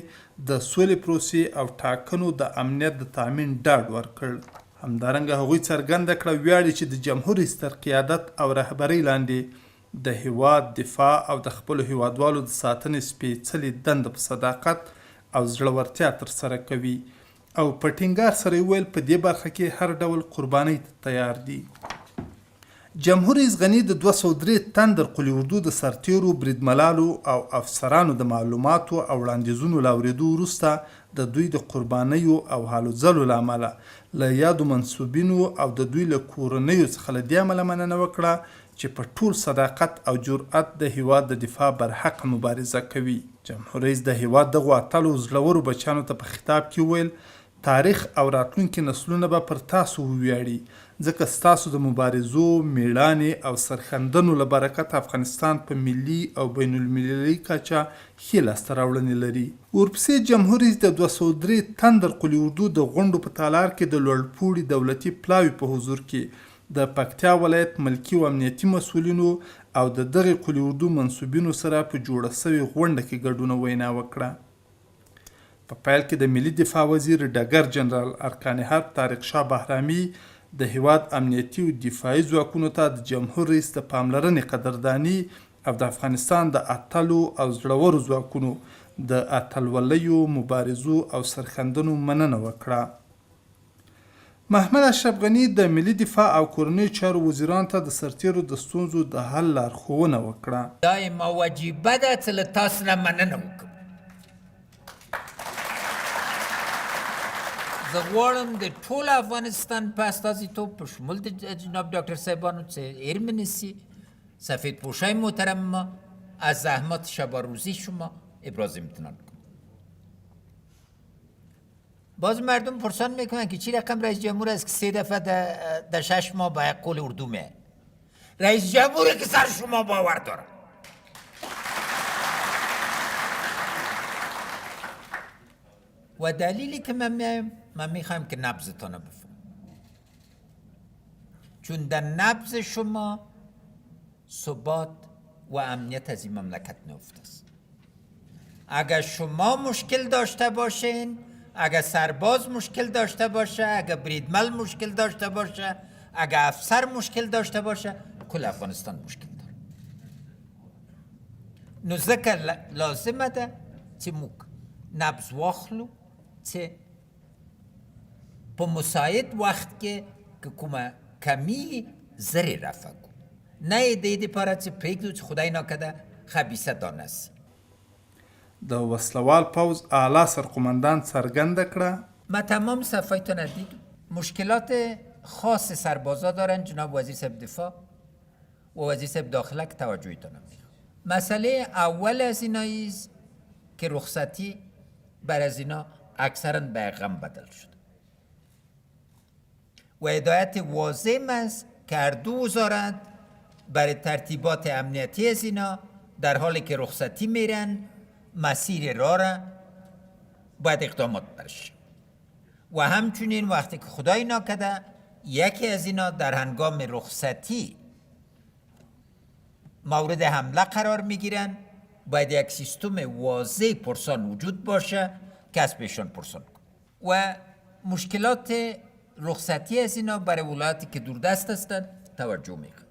د سولې پروسې او ټاکنو د امنیت د تامین ډاډ ورکړ. همدارنګه هغوی څرګنده کړه، ویاړي چې د جمهور رئیس تر قیادت او رهبرۍ لاندې د هیواد دفاع او د خپلو هیوادوالو د ساتنې سپېڅلې دنده په صداقت او زړورتیا ترسره کوي او په ټینګار سره یې وویل، په دې برخه کې هر ډول قربانۍ ته تیار دي. جمهور رئیس غني د 203 تندر قول اردو د سرتېرو، بریدملالو او افسرانو د معلوماتو او وړاندیزونو له اورېدو وروسته د دوی د قربانیو او هلو ځلو له امله له یادو منسوبینو او د دوی له کورنیو څخه له دې امله مننه وکړه چې په ټول صداقت او جرأت د هیواد د دفاع برحقه مبارزه کوي. جمهور رئیس د هیواد دغو اتلو زړورو بچیانو ته په خطاب کې وویل، تاریخ او راتلونکي نسلونه به پر تاسو وویاړي، ځکه ستاسو د مبارزو، میړانې او سرښندنو له برکته افغانستان په ملي او بین المللي کچه ښې لاسته راوړنې لري. ورپسې جمهور رئیس د 203 تندر قول اردو د غونډو په تالار کې د لوړپوړي دولتي پلاوي په حضور کې د پکتیا ولایت ملکي او امنیتي مسؤلینو او د دغې قول اردو منسوبینو سره په جوړه شوې غونډه کې ګډون او وینا وکړه. په پیل کې د ملي دفاع وزیر ډګر جنرال ارکان حرب طارق شاه بهرامي د هیواد امنیتي او دفاعي ځواکونو ته د جمهور رئیس د پاملرنې قدرداني او د افغانستان د اتلو او زړورو ځواکونو د اتلولیو، مبارزو او سرښندنو مننه وکړه. محمد اشرف غني د ملي دفاع او کورنیو چارو وزیرانو ته د سرتېرو د ستونزو د حل لارښوونه وکړه. دا یې ما وجیبه ده چې له تاسو نه مننه وکړم. زه غواړم د ټول افغانستان په استازیتوب په شمول د جناب ډاکټر صاحبانو چې هېر مې نشي، سفید پوشای محترم ما از زحمات شباروزی شما ابراز امتنان کنم. باز مردم پرسان میکنن که چی رقم رئیس جمهور است که 3 دفعه در 6 ماه به قول اردو میه. رئیس جمهوری که سر شما باور داره. و دلیلی که من میایم، من میخوایم که نبضتان بفهم، چون در نبض شما ثبات و امنیت از این مملکت نهفته است. اگر شما مشکل داشته باشین، اگر سرباز مشکل داشته باشه، اگر بریدمل مشکل داشته باشه، اگر افسر مشکل داشته باشه، کل افغانستان مشکل داره. نو ځکه لازمه ده چې موږ نبض واخلو چې په مساعد وخت کې که کومه کمی زر یې رفع کړو، نه یې د دې دپاره چې پرېږدو چې خدای ناکرده خبیثه دانه سي. د وسلوال پوځ اعلی سرقومندان څرګنده کړه، ما تمام صفایتان دیدم. مشکلات خاص سربازا دارن جناب وزیر صاحب دفاع و وزیر صاحب داخله که توجهتان میخوام. مسئله اول از اینا که رخصتی بر از اینا اکثرا به غم بدل شد و هدایت واضح است که هر دو وزارت برای ترتیبات امنیتی از اینا در حالی که رخصتی میرن مسیر راه را باید اقدامات برش و همچنین وقتی که خدای ناکده یکی از اینا در هنگام رخصتی مورد حمله قرار میگیرن، باید یک سیستم واضح پرسان وجود باشه که از پیشان پرسان کن. و مشکلات رخصتی از اینا برای ولایتی که دوردست هستند توجه میکنه.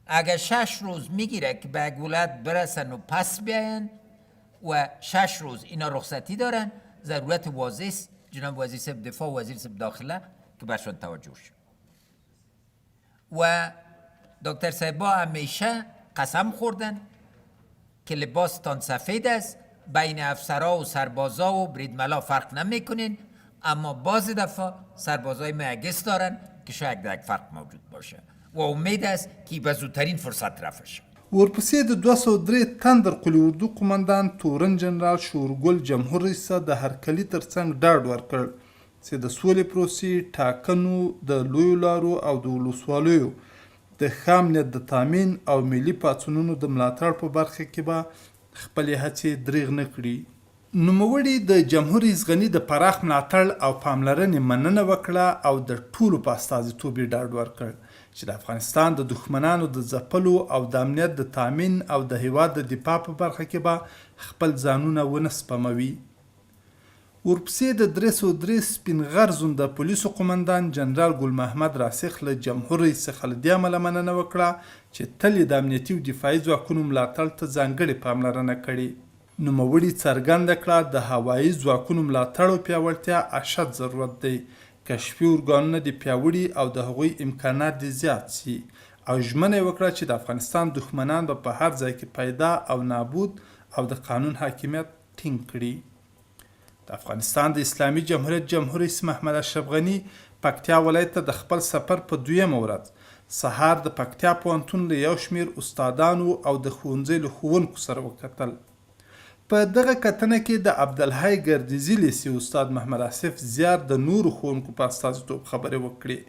اگر 6 روز میگیره که به یک ولایت برسن و پس بیاین و 6 روز اینا رخصتی دارن، ضرورت واضح است جناب وزیر صاحب دفاع و وزیر صاحب داخله که برشان توجه شد. و دکتر صاحبا همیشه قسم خوردن که لباستان سفید است، بین افسرا و سربازا و بریدملا فرق نمیکنین، اما باز دفعه سربازای ما دارن که شاید یک فرق موجود باشه و امید است که به زودترین فرصت رفع شه. ورپسې د 203 تندر قول اردو قومندان تورن جنرال شورګل جمهور رئیس ته د هرکلي ترڅنګ ډاډ ورکړ چې د سولې پروسې، ټاکنو، د لویو لارو او د ولسوالیو د ښه امنیت د تامین او ملي پاڅونونو د ملاتړ په برخه کې به خپلې هڅې درېغ نه کړي. نوموړي د جمهور رئیس غني د پراخ ملاتړ او پاملرنې مننه وکړه او د ټولو په استازیتوب یې ډاډ ورکړ چې د افغانستان د دښمنانو د ځپلو او د امنیت د تامین او د هیواد د دفاع په برخه کې به خپل ځانونه ونه سپموي. ورپسې د 303 سپین غر زون د پولیسو قومندان جنرال ګل محمد راسخ له جمهور رئیس څخه له دې امله مننه وکړه چې تل یې د امنیتي او دفاعي ځواکونو ملاتړ ته ځانګړې پاملرنه کړې. نوموړي څرګنده کړه، د هوایي ځواکونو ملاتړ او پیاوړتیا اشد ضرورت دی، کشفي ارګانونه دې پیاوړي او د هغوی امکانات دې زیات شي او ژمنه یې وکړه چې د افغانستان دښمنان به په هر ځای کې پیدا او نابود او د قانون حاکمیت ټینګ کړي. د افغانستان د اسلامي جمهوریت جمهور رئیس محمد اشرف غني پکتیا ولایت ته د خپل سفر په دویمه ورځ سهار د پکتیا پوهنتون له یو شمېر استادانو او د ښوونځي له ښوونکو سره وکتل. په دغه کتنه کې د عبدالحی ګردیزي لیسې استاد محمد آصف زیار د نورو ښوونکو په استازیتوب خبرې وکړې.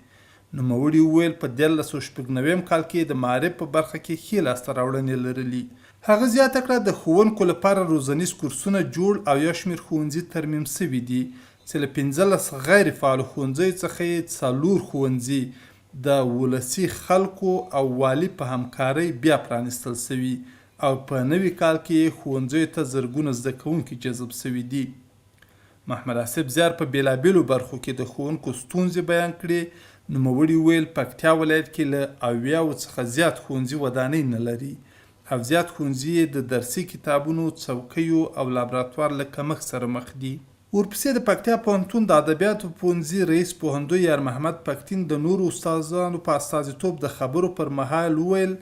نوموړي وویل، په 1396 کال کې د معارف په برخه کې ښې لاسته راوړنې لرلي. هغه زیاته کړه، د ښوونکو لپاره روزنیز کورسونه جوړ او یو شمېر ښوونځي ترمیم شوي دي چې له 15 غیر فعالو ښوونځیو څخه یې 4 ښوونځي د ولسي خلکو او والي په همکارۍ بیا پرانیستل شوي او په نوي کال کې یې ښوونځیو ته زرګونه زده کوونکي جذب شوي دي. محمد آصف زیار په بېلابېلو برخو کې د ښوونکو ستونزې بیان کړې. نوموړي وویل، پکتیا ولایت کې له 70 څخه زیات ښوونځي ودانۍ نه لري او زیات ښوونځي یې د درسي کتابونو، څوکیو او لابراتوار له کمښت سره مخ دي. ورپسې د پکتیا پوهنتون د ادبیاتو پوهنځي رئیس پوهندوی یار محمد پکتین د نورو استادانو په استازیتوب د خبرو پر مهال وویل،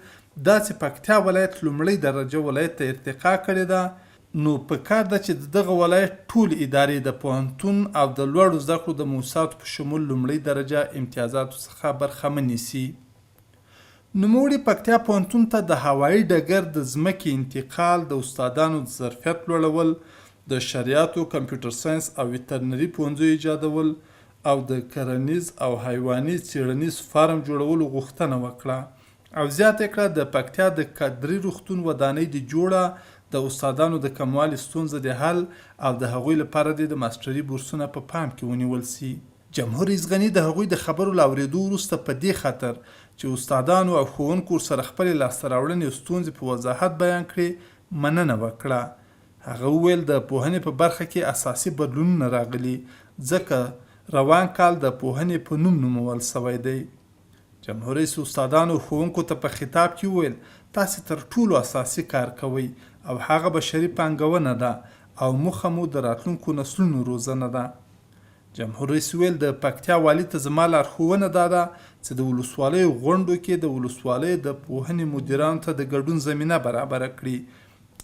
دا چې پکتیا ولایت لومړۍ درجه ولایت ته ارتقا کړې ده، نو په کار ده چې د دغه ولایت ټولې ادارې د پوهنتون او د لوړو زده کړو د موسساتو په شمول لومړۍ درجه امتیازاتو څخه برخمنې سي. نوموړي پکتیا پوهنتون ته د هوایي ډګر د ځمکې انتقال، د استادانو د ظرفیت لوړول، د شرعیاتو، کمپیوټر ساینس او وترنري پوهنځیو ایجادول او د کرنیز او حیواني څېړنیز فارم جوړولو غوښتنه وکړه او زیاته یې کړه، د پکتیا د کدري روغتون ودانۍ دې جوړه، د استادانو د کموالي ستونزه دې حل او د هغوی لپاره دې د ماسټري بورسونه په پام کې ونیول سي. جمهور رئیس غني د هغوی د خبرو له اورېدو وروسته په دې خاطر چې استادانو او ښوونکو ورسره خپلې لاسته راوړنې او ستونزې په وضاحت بیان کړې، مننه وکړه. هغه وویل، د پوهنې په برخه کې اساسي بدلونونه راغلي، ځکه روان کال د پوهنې په نوم نومول شوی دی. جمهور رئیس استادانو او ښوونکو ته په خطاب کې وویل، تاسې تر ټولو اساسي کار کوئ او هغه بشري پانګونه ده او موخه مو د راتلونکو نسلونو روزنه ده. جمهور رئیس وویل، د پکتیا والي ته زما لارښوونه دا ده چې د ولسوالیو غونډو کې د ولسوالیو د پوهنې مدیرانو ته د ګډون زمینه برابره کړي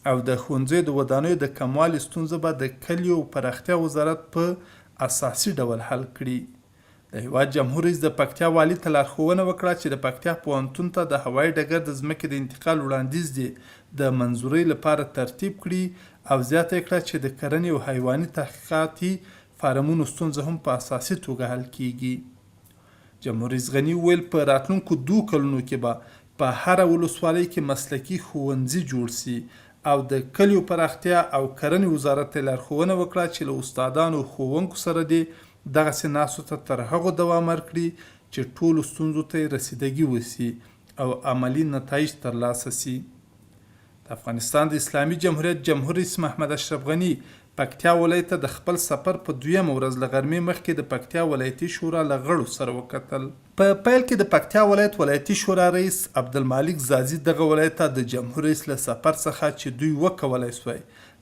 او د ښوونځیو د ودانیو د کموالي ستونزه به د کلیو او پراختیا وزارت په اساسي ډول حل کړي. د هېواد جمهور رئیس د پکتیا والي ته لارښوونه وکړه چې د پکتیا پوهنتون ته د هوایي ډګر د ځمکې د انتقال وړاندیز دې د منظورۍ لپاره ترتیب کړي او زیاته یې کړه چې د کرنې او حیواني تحقیقاتي فارمونو ستونزه هم په اساسي توګه حل کېږي. جمهور رئیس غني وویل، په راتلونکو دوو کلونو کې به په هره ولسوالۍ کې مسلکي ښوونځي جوړ سي او د کلیو پراختیا او کرنې وزارت ته یې لارښوونه وکړه چې له استادانو او ښوونکو سره دې دغسې ناستو ته تر هغو دوام ورکړي چې ټولو ستونزو ته یې رسیدګي وسي او عملي نتایج ترلاسه سي. د افغانستان د اسلامي جمهوریت جمهور رئیس محمد اشرف غني پکتیا ولایت ته د خپل سفر په دویمه ورځ له غرمې مخکې د پکتیا ولایتي شورا له غړو سره وکتل. په پیل کې د پکتیا ولایت ولایتي شورا رئیس عبدالمالک ځاځي دغه ولایت ته د جمهور رئیس له سفر څخه چې دوی وکولای شوای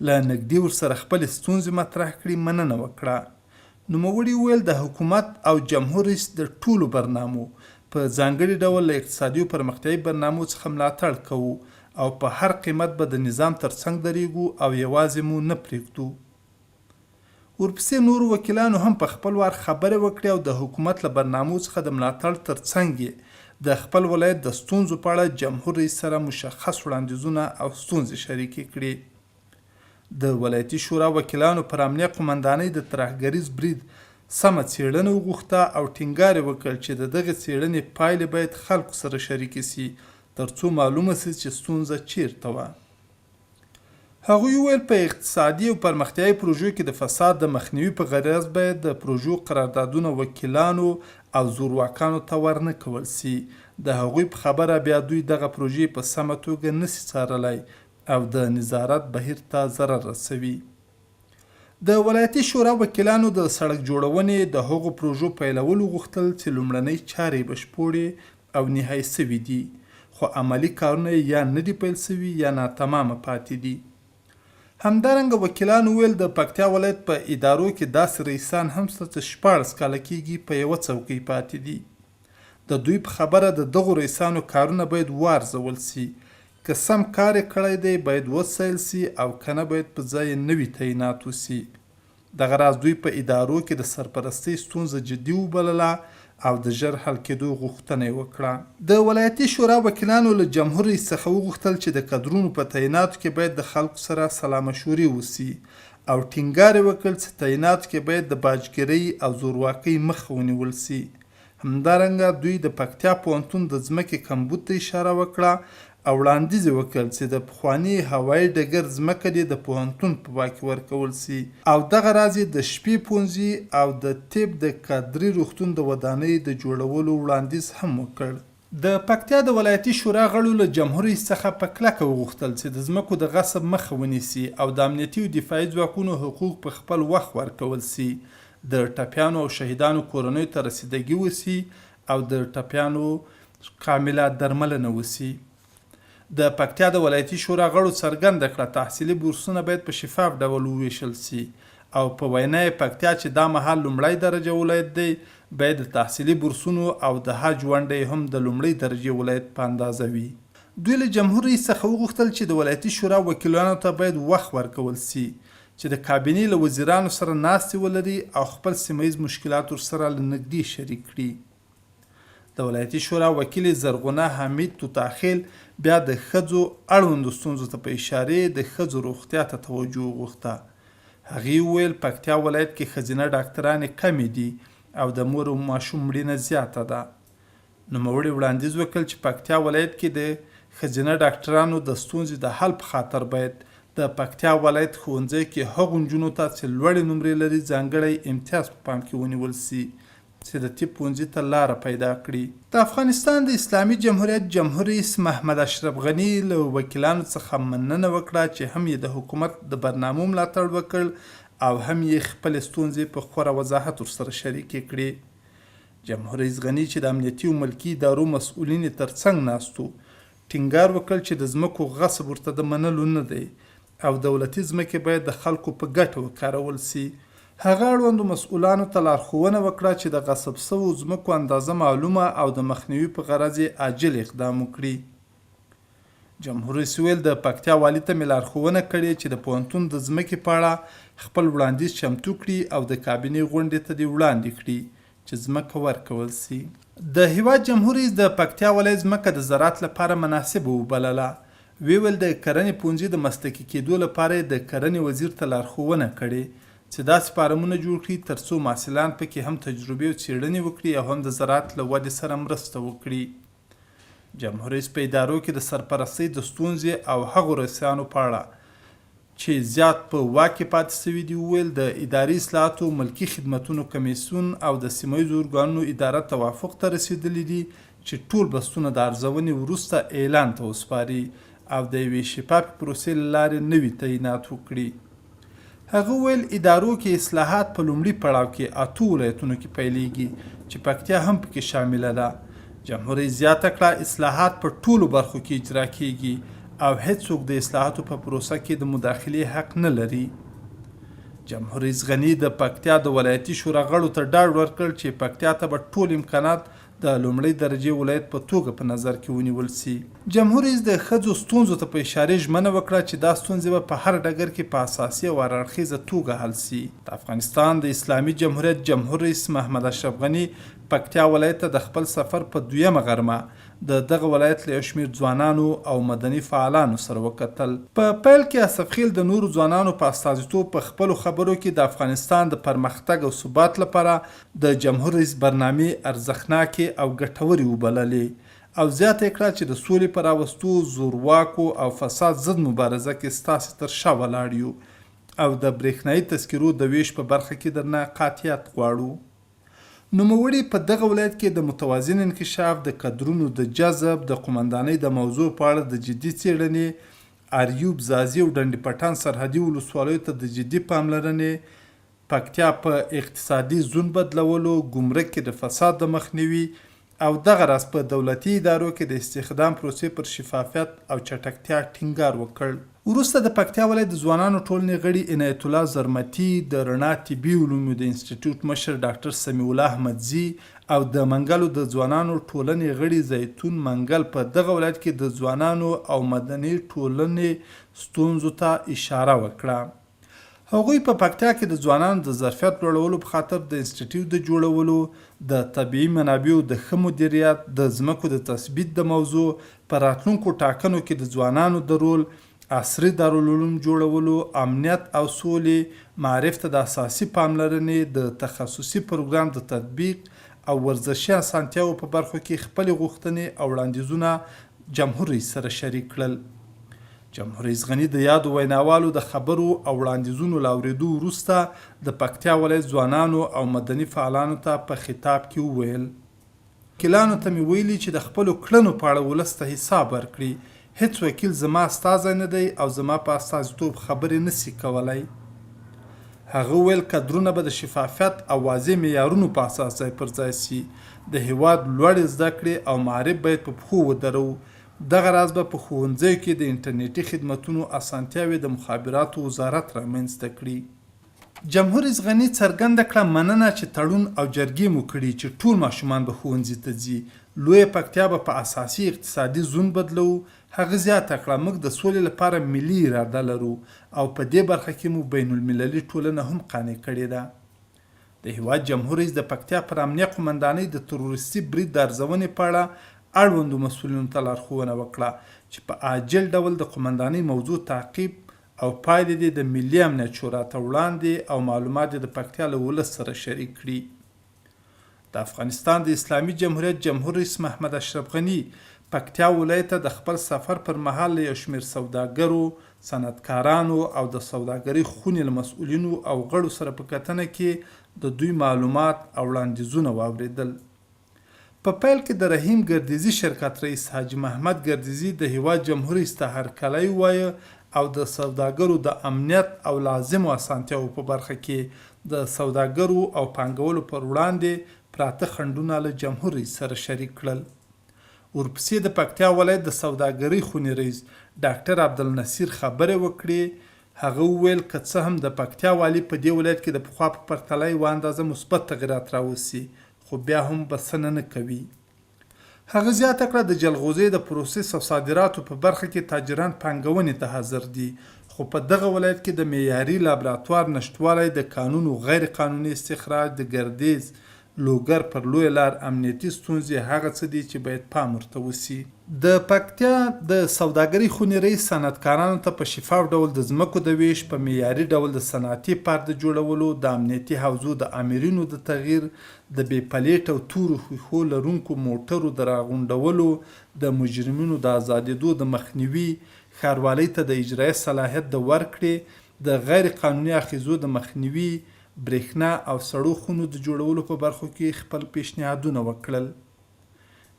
له نږدې ورسره خپلې ستونزې مطرح کړي مننه وکړه. نوموړي وویل، د حکومت او جمهور رئیس د ټولو برنامو، په ځانګړي ډول له اقتصادي او پرمختیايي برنامو څخه ملاتړ کوو او په هر قیمت به د نظام تر څنګ درېږو او یوازې مو نه پرېږدو. ورپسې نورو وکیلانو هم په خپل وار خبرې وکړې او د حکومت له برنامو څخه د ملاتړ تر څنګ یې د خپل ولایت د ستونزو په اړه جمهور رئیس سره مشخص وړاندیزونه او ستونزې شریکې کړې. د ولایتي شورا وکیلانو پر امنیه قومندانۍ د ترهګریز برید سمه څېړنه وغوښته او ټینګار یې وکړ چې د دغې څېړنې پایلې باید خلکو سره شریکې سي ترڅو معلومه سي چې ستونزه چېرته وه. هغوی وویل، په اقتصادي او پرمختیايي پروژو کې د فساد د مخنیوي په غرض باید د پروژو قراردادونه وکیلانو او زورواکانو ته ورنه کول سي. د هغوی په خبره بیا دوی دغه پروژې په سمه توګه نه سي څارلای او د نظارت بهیر ته ضرر رسوي. د ولایتي شورا وکیلانو د سړک جوړونې د هغو پروژو پیلول وغوښتل چې لومړنۍ چارې یې بشپوړې او نهايي شوې دي، خو عملي کارونه یې یا نه دي پیل شوي یا ناتمامه پاتې دي. همدارنګه وکیلانو وویل، د پکتیا ولایت په ادارو کې داسې رئیسان هم شته چې 16 کاله کېږي په یوه څوکۍ پاتې دي. د دوی په خبره د دغو رئیسانو کارونه باید وارزول شي، که سم کار یې کړی دی باید وستایل شي او که نه باید په ځای یې نوي تعینات وشي. دغه راز دوی په ادارو کې د سرپرستۍ ستونزه جدي وبلله او د ژر حل کېدو غوښتنه یې وکړه. د ولایتي شورا وکیلانو له جمهور رئیس څخه وغوښتل چې د کدرونو په تعیناتو کې باید د خلکو سره سلا مشورې وشي او ټینګار یې وکړ چې تعیناتو کې باید د باجګیرۍ او زورواکۍ مخه ونیول شي. همدارنګه دوی د پکتیا پوهنتون د ځمکې کمبود ته اشاره وکړه او وړاندیز یې وکړ چې د پخواني هوایي ډګر ځمکه دې د پوهنتون په واک کې ورکول شي او دغه راز یې د شپې پوهنځي او د طب د کادري روغتون د ودانۍ د جوړولو وړاندیز هم وکړ. د پکتیا د ولایتي شورا غړو له جمهور رئیس څخه په کلکه وغوښتل چې د ځمکو د غصب مخه ونیسي او د امنیتي او دفاعي ځواکونو حقوق په خپل وخت ورکول شي، د ټپیانو او شهیدانو کورنیو ته رسیدګي وشي او د ټپیانو کامله درملنه وشي. د پکتیا د ولایتي شورا غړو څرګنده کړه، تحصیلي بورسونه باید په شفاف ډول وویشل شي او په وینا یې پکتیا چې دا مهال لومړی درجه ولایت دی، باید د تحصیلي بورسونو او د حج ونډه یې هم د لومړۍ درجې ولایت په اندازه وي. دوی له جمهور رئیس څخه وغوښتل چې د ولایتي شورا وکیلانو ته باید وخت ورکول شي چې د کابینې له وزیرانو سره ناستې ولري او خپل سیمه ییز مشکلات ورسره له نږدې شریک کړي. د ولایتي شورا وکیلې زرغونه حمید توتاخیل بیا د ښځو اړوندو ستونزو ته په اشارې د ښځو روغتیا ته توجه وغوښته. هغې وویل، پکتیا ولایت کې ښځینه ډاکترانې کمې دي او د مور او ماشوم مړینه زیاته ده. نوموړې وړاندیز وکړ چې پکتیا ولایت کې د ښځینه ډاکټرانو د ستونزې د حل په خاطر باید د پکتیا ولایت ښوونځیو کې هغو نجونو ته چې لوړې نمرې لري ځانګړی امتیاز په پام کې ونیول شي چې د طب پوهنځي ته لاره پیدا کړي. د افغانستان د اسلامي جمهوریت جمهور رئیس محمد اشرف غني له وکیلانو څخه مننه وکړه چې هم یې د حکومت د برنامو ملاتړ وکړ او هم یې خپلې ستونزې په خورا وضاحت ورسره شریکې کړې. جمهور رئیس غني چې د امنیتي او ملکي ادارو مسؤلین یې ترڅنګ ناست وو، ټینګار وکړ چې د ځمکو غصب ورته د منلو نه دی او دولتي ځمکې باید د خلکو په ګټه وکارول شي. هغه اړوندو مسؤلانو ته لارښوونه وکړه چې د غصب شوو ځمکو اندازه معلومه او د مخنیوي په غرض یې عاجل اقدام وکړي. جمهور رئیس وویل، د پکتیا والي ته مې لارښوونه کړې چې د پوهنتون د ځمکې په اړه خپل وړاندیز چمتو کړي او د کابینې غونډې ته دې وړاندې کړي. چې ځمکه ورکول شي. د هېواد جمهور رئیس د پکتیا ولایت ځمکه د زراعت لپاره مناسبه وبلله، ویې ویل د کرنې پوهنځي د مسلکي کېدو لپاره یې د کرنې وزیر ته لارښوونه کړې چې داسې فارمونه جوړ کړي ترڅو محصلان پکې هم تجربې او څېړنې وکړي او هم د زراعت له ودې سره مرسته وکړي. جمهور رئیس په ادارو کې د سرپرستۍ د ستونزې او هغو رئیسانو په اړه چې زیات په واک کې پاتې شوي دي وویل، د اداري اصلاحاتو، ملکي خدمتونو کمېسیون او د سیمه ییزو ارګانونو اداره توافق ته رسېدلي دي چې ټول بستونه د ارزونې وروسته اعلان ته وسپاري او د یوې شفافې پروسې له لارې نوي تعینات وکړي. هغه وویل، ادارو کې اصلاحات په لومړي پړاو کې اتو ولایتونو کې پیلېږي چې پکتیا هم پکې شامله ده. جمهور رئیس زیاته کړه، اصلاحات په ټولو برخو کې اجرا کېږي او هېڅوک د اصلاحاتو په پروسه کې د مداخلې حق نه لري. جمهور رئیس غني د پکتیا د ولایتي شورا غړو ته ډاډ ورکړ چې پکتیا ته به ټول امکانات د لومړۍ درجې ولایت په توګه په نظر کې ونیول شي. جمهور رئیس د ښځو ستونزو ته په اشارې ژمنه وکړه چې دا ستونزې به په هر ډګر کې په اساسي او هر اړخیزه توګه حل شي. د افغانستان د اسلامي جمهوریت جمهور رئیس محمد اشرف غني پکتیا ولایت ته د خپل سفر په دویمه غرمه د دغه ولایت له یو شمېر ځوانانو او مدني فعالانو سره وکتل. په پیل کې اصف خېل د نورو ځوانانو په استازیتوب په خپلو خبرو کې د افغانستان د پرمختګ او ثبات لپاره د جمهور رئیس برنامې ارزښتناکې او ګټورې وبللې او زیاته یې کړه چې د سولې په راوستو، زورواکو او فساد ضد مبارزه کې ستاسې تر شا ولاړ یو او د برېښنايي تذکرو د وېش په برخه کې درنه قاطعیت غواړو. نوموړي په دغه ولایت کې د متوازن انکشاف، د کدرونو د جذب، د قومندانۍ د موضوع په اړه د جدي څېړنې، اریوب ځاځي او ډنډ پټان سرحدي ولسوالیو ته د جدي پاملرنې، پکتیا په اقتصادي زون بدلولو، ګمرک کې د فساد د مخنیوي او دغه راز په دولتي ادارو کې د استخدام پروسې پر شفافیت او چټکتیا ټینګار وکړ. وروسته د پکتیا ولایت د ځوانانو ټولنې غړي عنایت الله زرمتي، د رڼا طبي علومو د انسټیټیوټ مشر ډاکټر سمیع الله احمدزي او د منګلو د ځوانانو ټولنې غړي زیتون منګل په دغه ولایت کې د ځوانانو او مدني ټولنې ستونزو ته اشاره وکړه. هغوی په پکتیا کې د ځوانانو د ظرفیت لوړولو په خاطر د انسټیټیوټ د جوړولو، د طبیعي منابعو د ښه مدیریت، د ځمکو د تثبیت د موضوع، په راتلونکو ټاکنو کې د ځوانانو د رول، عصري دارالعلوم جوړولو، امنیت او سولې، معارف ته د اساسي پاملرنې، د تخصصي پروګرام د تطبیق او ورزشي اسانتیاوو په برخو کې خپلې غوښتنې او وړاندیزونه جمهور رئیس سره شریک کړل. جمهوررئیس غني د یادو ویناوالو د خبرو او وړاندیزونو له اورېدو وروسته د پکتیا ولایت ځوانانو او مدني فعالانو ته په خطاب کې وویل. وکیلانو ته مې ویلي چې د خپلو کړنو په اړه ولس ته حساب ورکړي، هېڅ وکیل زما استازی نه دی او زما په استازیتوب خبرې نه شي کولای. هغه وویل، کدرونه به د شفافیت او واضح معیارونو په اساس ځای پر ځای شي، د هېواد لوړې زده کړې او معارف باید په پښو ودروو، دغه راز به په ښوونځیو کې د انټرنېټي خدمتونو اسانتیاوې د مخابراتو وزارت رامنځته کړي. جمهور رئیس غني څرګنده کړه، مننه چې تړون او جرګې مو کړي چې ټول ماشومان به ښوونځي ته ځي، لویه پکتیا به په اساسي اقتصادي زون بدلوو. هغه زیاته کړه، موږ د سولې لپاره ملي اراده لرو او په دې برخه کې مو بین المللي ټولنه هم قانع کړې ده. د هېواد جمهور رئیس د پکتیا پر امنیه قومندانۍ د تروریستي برید د ارزونې په اړه اړوندو مسؤلینو ته لارښوونه وکړه چې په عاجل ډول د قومندانۍ موضوع تعقیب او پایلې دې د ملي امنیت شورا ته وړاندې او معلومات دې د پکتیا له ولس سره شریک کړي. د افغانستان د اسلامي جمهوریت جمهور رئیس محمد اشرف غني پکتیا ولایت ته د خپل سفر پر مهال له یو شمېر سوداګرو، صنعتکارانو او د سوداګرۍ خونې له مسؤلینو او غړو سره په کتنه کې د دوی معلومات او وړاندیزونه واورېدل. په پیل کې د رحیم ګردیزي شرکت رئیس حاجي محمد ګردیزي د هېواد جمهور رئیس ته هرکلی ووایه او د سوداګرو د امنیت او لازمو اسانتیاوو په برخه کې د سوداګرو او پانګولو پر وړاندې پراته خنډونه له جمهور رئیس سره شریک کړل. ورپسې د پکتیا ولایت د سوداګرۍ خونې رئیس ډاکټر عبدالنصیر خبرې وکړې، هغه وویل، که څه هم د پکتیا والي په دې ولایت کې د پخوا په پرتله یوه اندازه مثبت تغیرات راوستي، خو بیا هم بسنه نه کوي. هغه زیاته کړه، د جلغوزیو د پروسس او صادراتو په برخه کې تاجران پانګونې ته حاضر دي، خو په دغه ولایت کې د معیاري لابراتوار نشتوالی، د کانونو غیر قانوني استخراج، د ګردېز، لوګر پر لویه لار امنیتي ستونزې هغه څه دي چې باید پام ورته وسي. د پکتیا د سوداګرۍ خونې رئیس صنعتکارانو ته په شفاف ډول د ځمکو د وېش، په معیاري ډول د صنعتي پارک د جوړولو، د امنیتي حوزو د آمرینو د تغییر، د بې پلیټ او تورو ښیښو لرونکو موټرو د راغونډولو، د مجرمینو د ازادېدو د مخنیوي، ښاروالۍ ته د اجرایي صلاحیت د ورکړې، د غیر قانوني اخیزو د مخنیوي، برېښنا او سړو خونو د جوړولو په برخو کې خپل پېشنهادونه وکړل.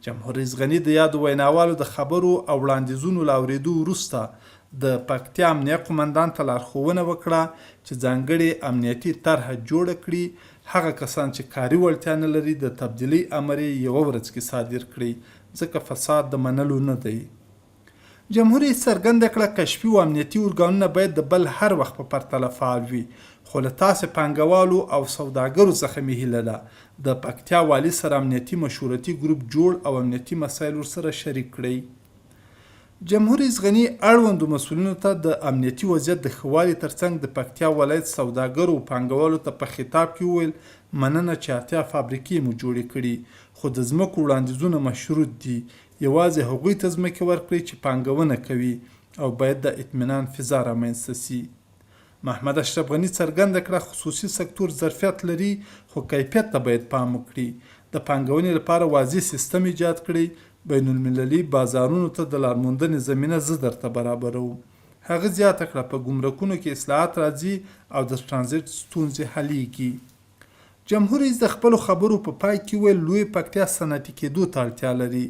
جمهور رئیس غني د یادو ویناوالو د خبرو او وړاندیزونو له اورېدو وروسته د پکتیا امنیه قومندان ته لارښوونه وکړه چې ځانګړې امنیتي طرحه جوړه کړي، هغه کسان چې کاري وړتیا نه لري د تبدیلۍ امر یې یوه ورځ کې صادر کړي، ځکه فساد د منلو نه دی. جمهور رئیس څرګنده کړه، کشفي او امنیتي ارګانونه باید د بل هر وخت په پرتله فعال وي، خو له تاسې پانګوالو او سوداګرو څخه مې هیله ده، د پکتیا والي سره امنیتي مشورتي ګروپ جوړ او امنیتي مسایل ورسره شریک کړئ. جمهور رئیس غني اړوندو مسؤلینو ته د امنیتي وضعیت د ښه والي ترڅنګ د پکتیا ولایت سوداګرو او پانګوالو ته په خطاب کې وویل، مننه چې 80 فابریکې مو جوړې کړي، خو د ځمکو وړاندیزونه مشروط دي، یوازې هغوی ته ځمکې ورکړئ چې پانګونه کوي او باید د اطمینان فضا رامنځته شي. محمد اشرف غني څرګنده کړه، خصوصي سکتور ظرفیت لري، خو کیفیت ته باید پام وکړي. د پانګونې لپاره واضح سیستم ایجاد کړئ، بین المللي بازارونو ته د لارموندنې زمینه زه درته برابروم. هغه زیاته کړه، په ګمرکونو کې اصلاحات راځي او د ټرانزیټ ستونزې حلېږي. جمهور رئیس د خپلو خبرو په پای کې وویل، لویې پکتیا صنعتي کېدو ته اړتیا لري،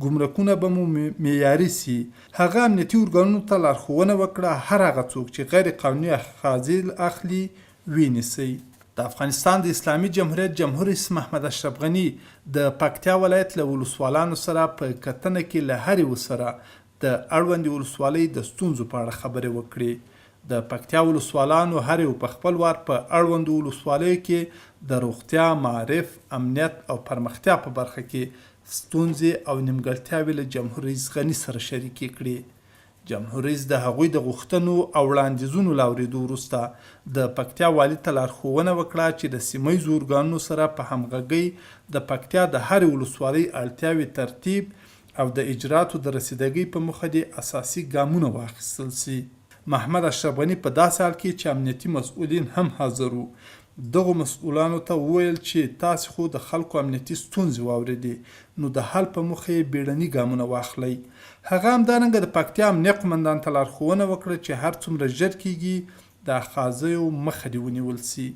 ګمرکونه به مو معیاري سي. هغه امنیتي ارګانونو ته لارښوونه وکړه، هر هغه څوک چې غیر قانوني اخاذې اخلي، ویې نیسئ. د افغانستان د اسلامي جمهوریت جمهور رئیس محمد اشرف غني د پکتیا ولایت له ولسوالانو سره په کتنه کې له هر یوه سره د اړوندې ولسوالۍ د ستونزو په اړه خبرې وکړې. د پکتیا ولسوالانو هر یو په خپل وار په اړوندو ولسوالیو کې د روغتیا، معارف، امنیت او پرمختیا په برخه کې ستونزې او نیمګړتیاوې له جمهور رئیس غني سره شریکې کړې. جمهور رئیس د هغوی د غوښتنو او وړاندیزونو له اورېدو وروسته د پکتیا والي ته لارښوونه وکړه چې د سیمه ییزو ارګانونو سره په همغږۍ د پکتیا د هرې ولسوالۍ اړتیاوې ترتیب او د اجراتو د رسیدګۍ په موخه دې اساسي ګامونه واخیستل شي. محمد اشرف غني په داسې حال کې چې امنیتي مسؤلین هم حاضر وو، دغو مسؤلانو ته وویل چې تاسې خو د خلکو امنیتي ستونزې واورېدې، نو د حل په موخه یې بیړني ګامونه واخلئ. هغه همدارنګه د پکتیا امنیه قومندان ته لارښوونه وکړه چې هر څومره ژر کېږي د اخاذیو مخه دې ونیول شي.